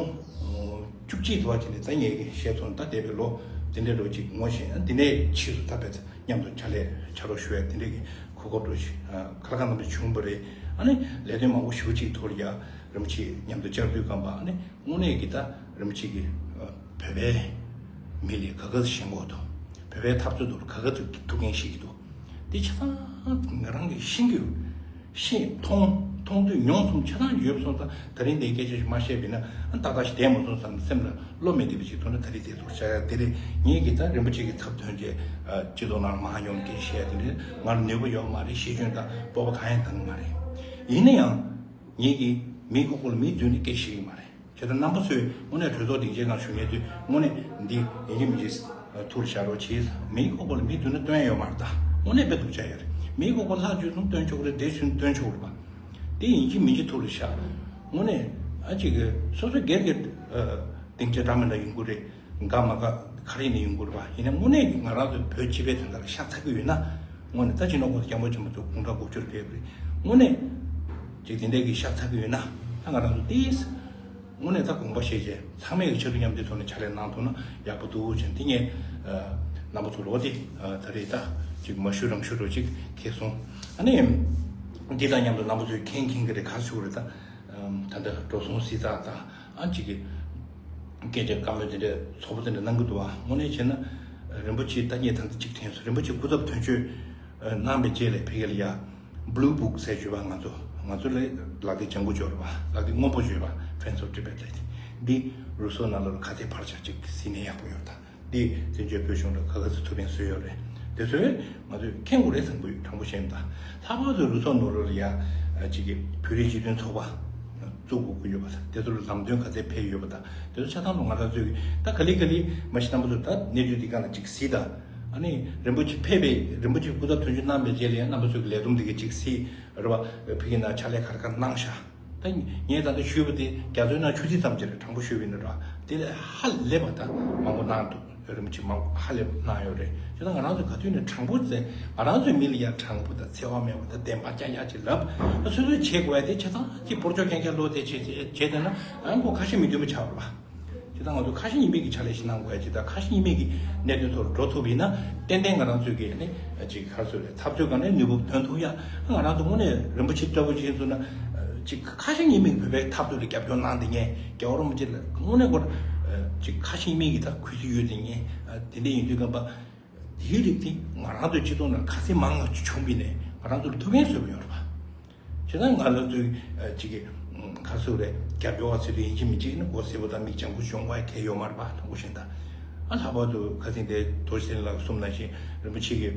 བཅུ་གཅིག་དུ་བ་ཅིག་ནས་ད་ངས་ཀྱི་བཤད་སོང་ད་འདས་པའི་ལོ་དེ་འདྲའི་ལོ་ཅིག་ངོ་ཤེས་ན་འདི་ནས་ཕྱིས་སུ་ད་བས་མཉམ་དུ་ཕྱག་ལས་ཕྱག་རོགས་ཞུ་ཡ་དེ་འདྲའི་གི་གོ་སྐབས་རོགས་ཤིག་ཁ་ལ་ཁ་ནང་དུ་བྱུང་བ་རེད། ཨ་ནི་ལས་དོན་མང་པོ་ཞེ་པོ་ཅིག་ཐོག་ལ་ཡ་རིན་པོ་ཆེ་མཉམ་དུ་བཅར་དུས་སྐབས་པ་ཨ་ནི་དངོས་གནས་ཀྱི་ད་རིན་པོ་ཆེ་གི་བོད་པའི་མི་ལ་ག་ག་ཚོད་ཞེན་ཁོག་འདུག་བོད་པའི་འཐབ་རྩོད་ཐོག་ག་ག་ཚོད་ཐུགས་འགན་བཞེས་ཀྱི་འདུག་དེ་ཆ་ཚང་ང་རང་གིས་ཤེས་ཀྱི་ཡོད། ཤེས་མཐོང་མཐོང་ཐོས་མྱོང་གསུམ་ཆ་ཚང་ཡོད་སོང་ཙང་ད་རིང་འདིའི་སྐད་ཆ་ཞིག་མ་བཤད་པ་ཡིན་ན་ཨ་ཏག་ཏག་ཞིག་བསྡད་མ་སོང་བསམ་སེམས་ལ་བློ་མི་བདེ་བ་ཞིག་ཐོན་ན་ད་རིང་དེ་ཐོག་བྱ་ཡ་དེ་རེད། ངེད་ཀྱིས་ད་རིན་པོ་ཆེ་གི་ཚབ་དོན་བྱས་སྤྱི་ཚོགས་ནང་ལ་མ་ཡོང་སྐད་བཤད་ཡ་དེ་འདྲ་ང་ལ་ནུས་པ་ཡོད་མ་རེད། ཤེས་འཇོན་དང་སྤོབས་པ་གང་ཡང་འདང་གི་མ་རེད། ཡིན་ན་ཡང་ངེད་ཀྱིས་མིའི་ཁོག་པ་ལ་མིའི་མདུན་ནས་སྐད་བཤད་ཀྱི་མ་རེད། བྱས་ཙང་རྣམ་པ་ཚོས་དངོས་གནས་གྲོས་ཚོགས་སྡིངས་ཆའི་ནང་བཞུགས་མཁན་ཚོས་དངོས་གནས་འདི་ཡིན་གཅིག་མིན་གཅིག་ཐུགས་ལ་བཞག་རོགས་གྱིས། མིའི་ཁོག་པ་ལ་མིའི་མདུན་ན་སྟོན་ཡ་ཡོད་མ་རེད་ད། དངོས་གནས་དཔེ་སྡུག་ཅག་ཡོད་རེད། མིའི་ཁོག་པ་ལྷག་བཅུག་སོང་སྟོན་ཆོག་གི་རེད། དེ་བཞིན་སྟོན་ཆོག་གི་རེད་པ། དེ་ཡིན་གཅིག་མིན་གཅིག་ཐུགས་ལ་བཞག་དངོས་གནས་ཨ་ཅིག་གི་སོ་སོ་སྒེར་གྱི་སྡིངས་ཆ་འདྲ་མི་འདྲ་ཡོང་གི་རེད། དགའ་མ་དགའ་ག་རེ་ནས་ཡོང་གི་རེད་པ། ཡིན་ན་དངོས་གནས་ཀྱི་ང་རང་ཚོ་བོད་སྤྱི་པའི་དོན་དག་ལ་ཤ་ཚ་གི་ཡོད་ན། དངོས་གནས་ད་ཅི་ནོ་གོང་སྐྱབས་མགོན་ཆེན་པོ་ཚོ་དགུང་གྲངས་དགུ་བཅུར་ཕེབས་རེད། དངོས་གནས་ཅིག་དེ་འདྲས་ཀྱི་ཤ་ཚ་གི་ཡོད་ན་ད་ང་རང་ཚོ་ཏིས། དངོས་གནས་ད་དགོངས་པ་བཞེས་བྱས་ཚང་མས་ཀྱི་ཆ་རུ་མཉམ་འདུས་ཐོག་ནས་ཕྱག་ལས་གནང་ཐུབ་ན་ཡག་པོ་འདུག་བྱས་འདི་ངས་རྣམ་པ་ཚོ་ལོག་སྟེ་ད་རེས་ད་ཅིག་མ་ཞུ་རང་ཞུ་རུ་ཅིག་ཁེལ་སོང་། ཨ་ནི་འདི་དང་མཉམ་དུ་རྣམ་པ་ཚོས་མཁྱེན་མཁྱེན་གྱི་རེད་ག་ཞུ་རེད་ད། ད་ལྟ་འགྲོ་སོང་སྲིད་ཚགས་དང་ཨ་ཅིག་གི་སྐད་ཆ་བཀའ་མོལ་དེ་འདྲ་ཚོགས་པ་དེ་འདྲ་གནང་གི་འདུག་ཨ། དངོས་གནས་བྱས་ན་རིན་པོ་ཆེ་ད་ངས་ད་ལྟ་ཅིག་དྲན་སོང་། རིན་པོ་ཆེ་སྐུ་ཚབ་དོན་གཅོད་གནང་བའི་རྗེས་ལ་ཕ་གི་ལ་ཡ། Blue Book་ཟེར་བརྗོད་པ་ང་ཚོ་ང་ཚོ་ལ་ལག་དེབ་ལྗང་གུ་བརྗོད་པ་ལག་དེབ་སྔོན་པོ་བརྗོད་པ་Friends of Tibet་ཟེར་ཏེ་འདི་རུ་སོ་ནང་ལོགས་ལ་ཁ་ཚིག་ཕར་ཆག་ཅིག་ཟིན་ནས་ཡག་པོ་ཡོད་ད། འདི་བཙན་བྱོལ་བོད་གཞུང་ལ་ག་ག་ཚོད་ཐུབ་པའི་བཟོས་ཡོད་རེད། དེ་ཚོས་ང་ཚོས་མཁྱེན་དགོས་རེད་བསམ་གི་ཡོད། དྲང་པོ་བཤད་ན་ད་ལྷག་པར་དུ་རུ་སོ་ནང་ལོགས་ལ་ཡ་ཅིག་གི་བོད་རིགས་སྤྱི་མཐུན་ཚོགས་པ་བཙུགས་དགོས་ཀྱི་ཡོད་པ་དང་དེ་ཚོ་ལ་ལམ་སྟོན་ག་ཚད་ཕེབས་ཡོད་པ་དང་དེ་ཚོ་ཆ་ཚང་དུ་ང་རང་ཚོས་ཀྱི་ད་ག་ལེ་ག་ལེ་མ་གཞི་རྣམ་པ་ཚོ་ད་གནས་ཚུལ་འདི་ག་ལ་ཅིག་གཟིགས་དང་། ཨ་ནི་རིན་པོ་ཆེ་ཕེབས་པའི་རིན་པོ་ཆེ་སྐུ་ཚབ་དོན་གཅོད་གནང་བའི་རྗེས་ལ་ཡང་རྣམ་པ་ཚོས་ཀྱི་ལས་བསྡོམས་འདི་ག་ཅིག་གཟིགས་རེད་བ། ཕ་གི་ནང་ཕྱག་ལས་ག་རེ་ག་རེ་གནང་ཤག་ད་ངས་ད་ལྟ་ཞུས་པ་དེ་རྒྱ་མཚོའི་ནང་ཆུ་ཐིགས་ཙམ་ཅིག་རེད། དྲང་པོ་ཞུས་པ་ཡིན་ན་ར་དེ་ལས་ཧ་ལས་པ་ད་མང་པོ་གནང་འདུག་རིན་པོ་ཆེ་མང་པོ་ཧ་ལས་པ་གནང་ཡོད་རེད། དེ་ད་ང་རང་ཚོ་ག་དུས་ནས་དྲང་པོ་ཟེར་ང་རང་ཚོའི་མི་ལ་ཡ་དྲང་པོ་དང་འཚེ་བ་མེད་པ་དང་བདེན་པ་རྐྱང་རྐྱང་ཅིག་ལབ་སོ་སོས་བྱེད་དགོས་ཡ་དེ་ཆ་ཚང་ཅིག་སྤོར་ཆོག་རྐྱང་རྐྱང་བློ་དེ་བྱེད་བྱེད་བྱེད་བསྡད་ན་ཨ་ཁོ་ཁ་ཞེ་མི་མཐུན་པ་ཆགས་པ་རེད་པ། ཇི་ལྟར་ང་ཚོ་ཁ་ཞེ་གཉིས་མེད་ཀྱི་ཕྱག་ལས་ཤིག་གནང་དགོས་ཡ། ཇི་ལྟར་ཁ་ཞེ་གཉིས་མེད་ཀྱི་གནད་དོན་ཐོག་འགྲོ་ཐུབ་ཡིན་ན་ཏན་ཏན་ང་རང་ཚོའི་གི་ནི་ཅིག་ག་རེ་ཟེར་རེད། འཐབ་རྩོད་སྒང་ནས་ནུས་པ་འདོན་ཐུབ་ཡ། ང་རང་ཚོ་དངོས་གནས་རིན་པོ་ཆེ་ལྟ་བུ་ཅིག་ཡིན་ཚུལ་ན་ཅིག་ཁ་ཞེ་གཉིས་མེད་ཀྱི་བོད་པའི་འཐབ་རྩོད་ལ་རྒྱབ་སྐྱོར་གནང་བསྡད་མཁན་རྒྱལ་བ་རིན་པོ་ཆེ་ལ་དངོས་གནས་ཁོ་ཅིག་ཁ་ཞེ་གཉིས་མེད་ཀྱི་ད་གུས་བརྩི་ཡོད་བསྡད་མཁན་དེ་འདྲ་ཡིན་དུས་ཙམ་པ་དེའི་རིགས་དེ་ང་རང་ཚོའི་སྤྱི་ཚོགས་ནང་ག་ཚད་མང་ང་བྱུང་བ་ཡིན་ནའི་ང་རང་ཚོ་ལ་ཐུགས་ཕན་གསོས་པ་ཡོད་རེད་པ། བྱས་ཙང་ང་ལ་ཚོས་ཅིག་གི་ཁ་སུ་རེ་རྒྱབ་སྐྱོར་བ་ཚོས་དུ་ཡིན་གཅིག་མིན་གཅིག་ནི་མགོ་སེར་པོ་དང་མིག་ལྗང་ཁུ་བྱུང་བ་གལ་ཡོད་མ་རེད་པ། དྲང་པོ་བཤད་ན་ད། ཨ་ལྷག་པར་དུ་ཁ་སང་དེ་རྡོ་རྗེ་ལགས་གསུངས་ནང་བཞིན་རིན་པོ་ཆེ་གི་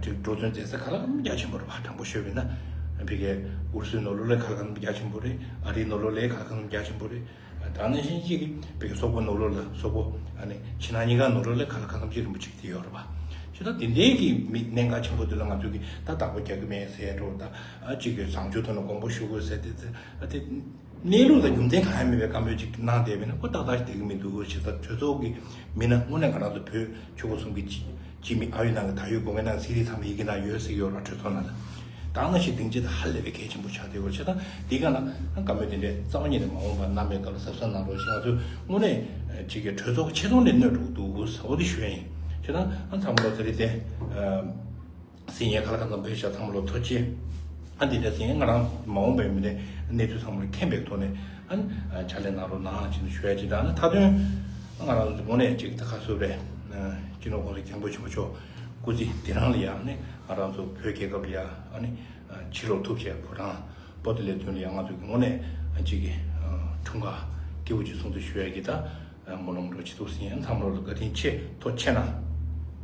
ཅིག་འགྲོ་དོན་མཛད་ས་ག་ལ་གང་རྒྱ་ཆེན་པོ་རེད་པ། དྲང་པོ་ཤོད་པ་ཡིན་ན་ཕ་གི་ཨུ་རུ་སུའི་ནང་ལོགས་ལ་ག་ལ་གང་རྒྱ་ཆེན་པོ་རེད། ཨ་རིའི་ནང་ལོགས་ལ་ག་ལ་གང་རྒྱ་ཆེན་པོ་རེད། ད་ནང་བཞིན་གཅིག་གིས་བོད་ཀྱི་སོག་པོ་ནོར་ལུག་ལ་སོག་པོ་ཨ་ནི་ཕྱི་ནང་གཉིས་ཀ་ནོར་ལུག་ལ་ག་ལ་གང་འཚམ་ཅིག་རིན་པོ་ཆེ་དེ་ཡོད་རེད་པ། ཞེ་ད་དེ་འདྲའི་གི་མི་གནད་འགག་ཆེན་པོ་དེ་ལ་ང་ཚོས་ཀྱི་ད་བདག་པོ་རྒྱག་གི་མེད་ཟེར་འགྲོ། ད་ཨ་གཅིག་གིས་བཟང་སྤྱོད་ཐོག་ནས་དགོངས་པ་ཞུ་དགོས་ཟེར་དེ་ཚེ་ཨ་དེ་གནས་ལུགས་དང་རྒྱུ་མཚན་གང་ཡང་མེད་པའི་བཀའ་མོལ་ཅིག་གནང་བསྡད་པས་ན་ཁོ་ཏག་ཏག་ཞིག་བསྡད་ཀྱི་མི་འདུག་ཞེ་ད་གྲོས་ཚོགས་ཀྱི་མི་སྣ་དངོས་གནས་ང་རང་ཚོ་བོད་ཆོལ་ཁ་གསུམ་གྱི་སྤྱི་སྤྱི་མི་ཨ་ཡོད་ནང་གི་ད་ཡོད་དགོས་མཁན་ནང་ཚིག་རིས་ཚང་མ་ཡི་གེ་ནང་ཡོད་ཟེར་གྱི་ཡོད་ར། གྲོས་ཚོགས་ནང་ལ་ད་ནང་བཞིན་སྡིངས་ཆ་དེ་ཧ་ལས་པའི་གལ་ཆེན་པོ་ཆགས་བསྡད་ཡོད་རེད། བྱས་ཙང་འདི་ག་ན་བཀའ་མོལ་དེ་འདྲའི་རྩ་བ་ཉིད་ནས་མ་འོངས་པར་གནང་མེད་སྐབས་ལ་གཟབ་གཟབ་གནང་རོགས་ཞེས་ང་ཚོས་དངོས་གནས་གཅིག་གི་གྲོས་ཚོགས་ཆེ་མཐོང་ནས་གནོད་འགྲོ་གི་འདུག་ཟེར་འོ་དེ་ཞུ་ཡ་ཡིན། བྱས་ཙང་ཨ་ཚང་མ་ལོ་དེ་རིང་དེ་ཟིན་ཡས་ཁ་ལ་ཁ་ཚང་བོད་ཤ་ཚང་མ་ལོ་ཐུགས་རྗེ་ཆེ། ཨ་འདི་འདྲ་ཟིན་ཡས་ང་རང་མ་འོངས་པའི་མི་སྣའི་གནས་ཚུལ་ཚང་མ་ལ་མཁྱེན་པའི་ཐོག་ནས་ཨ་ཕྱག་ལས་གནང་རོགས་གནང་ཅེས་ཞུ་ཡ་ཅིག་དང་ནི་མཐའ་དོན་ང་རང་ཚོ་དངོས་གནས་ཅིག་ད་ཁ་གསོ་བའི་སྤྱི་ནོར་༸གོང་ས་༸སྐྱབས་མགོན་ཆེན་པོ་མཆོག་སྐུ་ཚེ་འདི་རང་ལ་ཡང་ནི་ང་རང་ཚོ་བོད་རྒྱལ་ཁབ་ལ་ཡང་ཨ་ནི་ཕྱི་ལོགས་ཐུག་བྱས་བུ་རང་པོ་ཏི་ལས་དོན་ལ་ཡང་ང་ཚོ་གི་དངོས་གནས་ཅིག་གི་འཁྲུངས་སྐར་སྐྱིད་པོ་ཅིག་སྲུང་བརྩི་ཞུ་ཡ་གི་ད་སྨོན་ལམ་རོགས་ཅིག་འདུག་ཟིན་ཡང་ཚང་མ་ལ་བཀའ་དྲིན་ཆེ་ཐུགས་རྗེ་ཆེ་གནང་།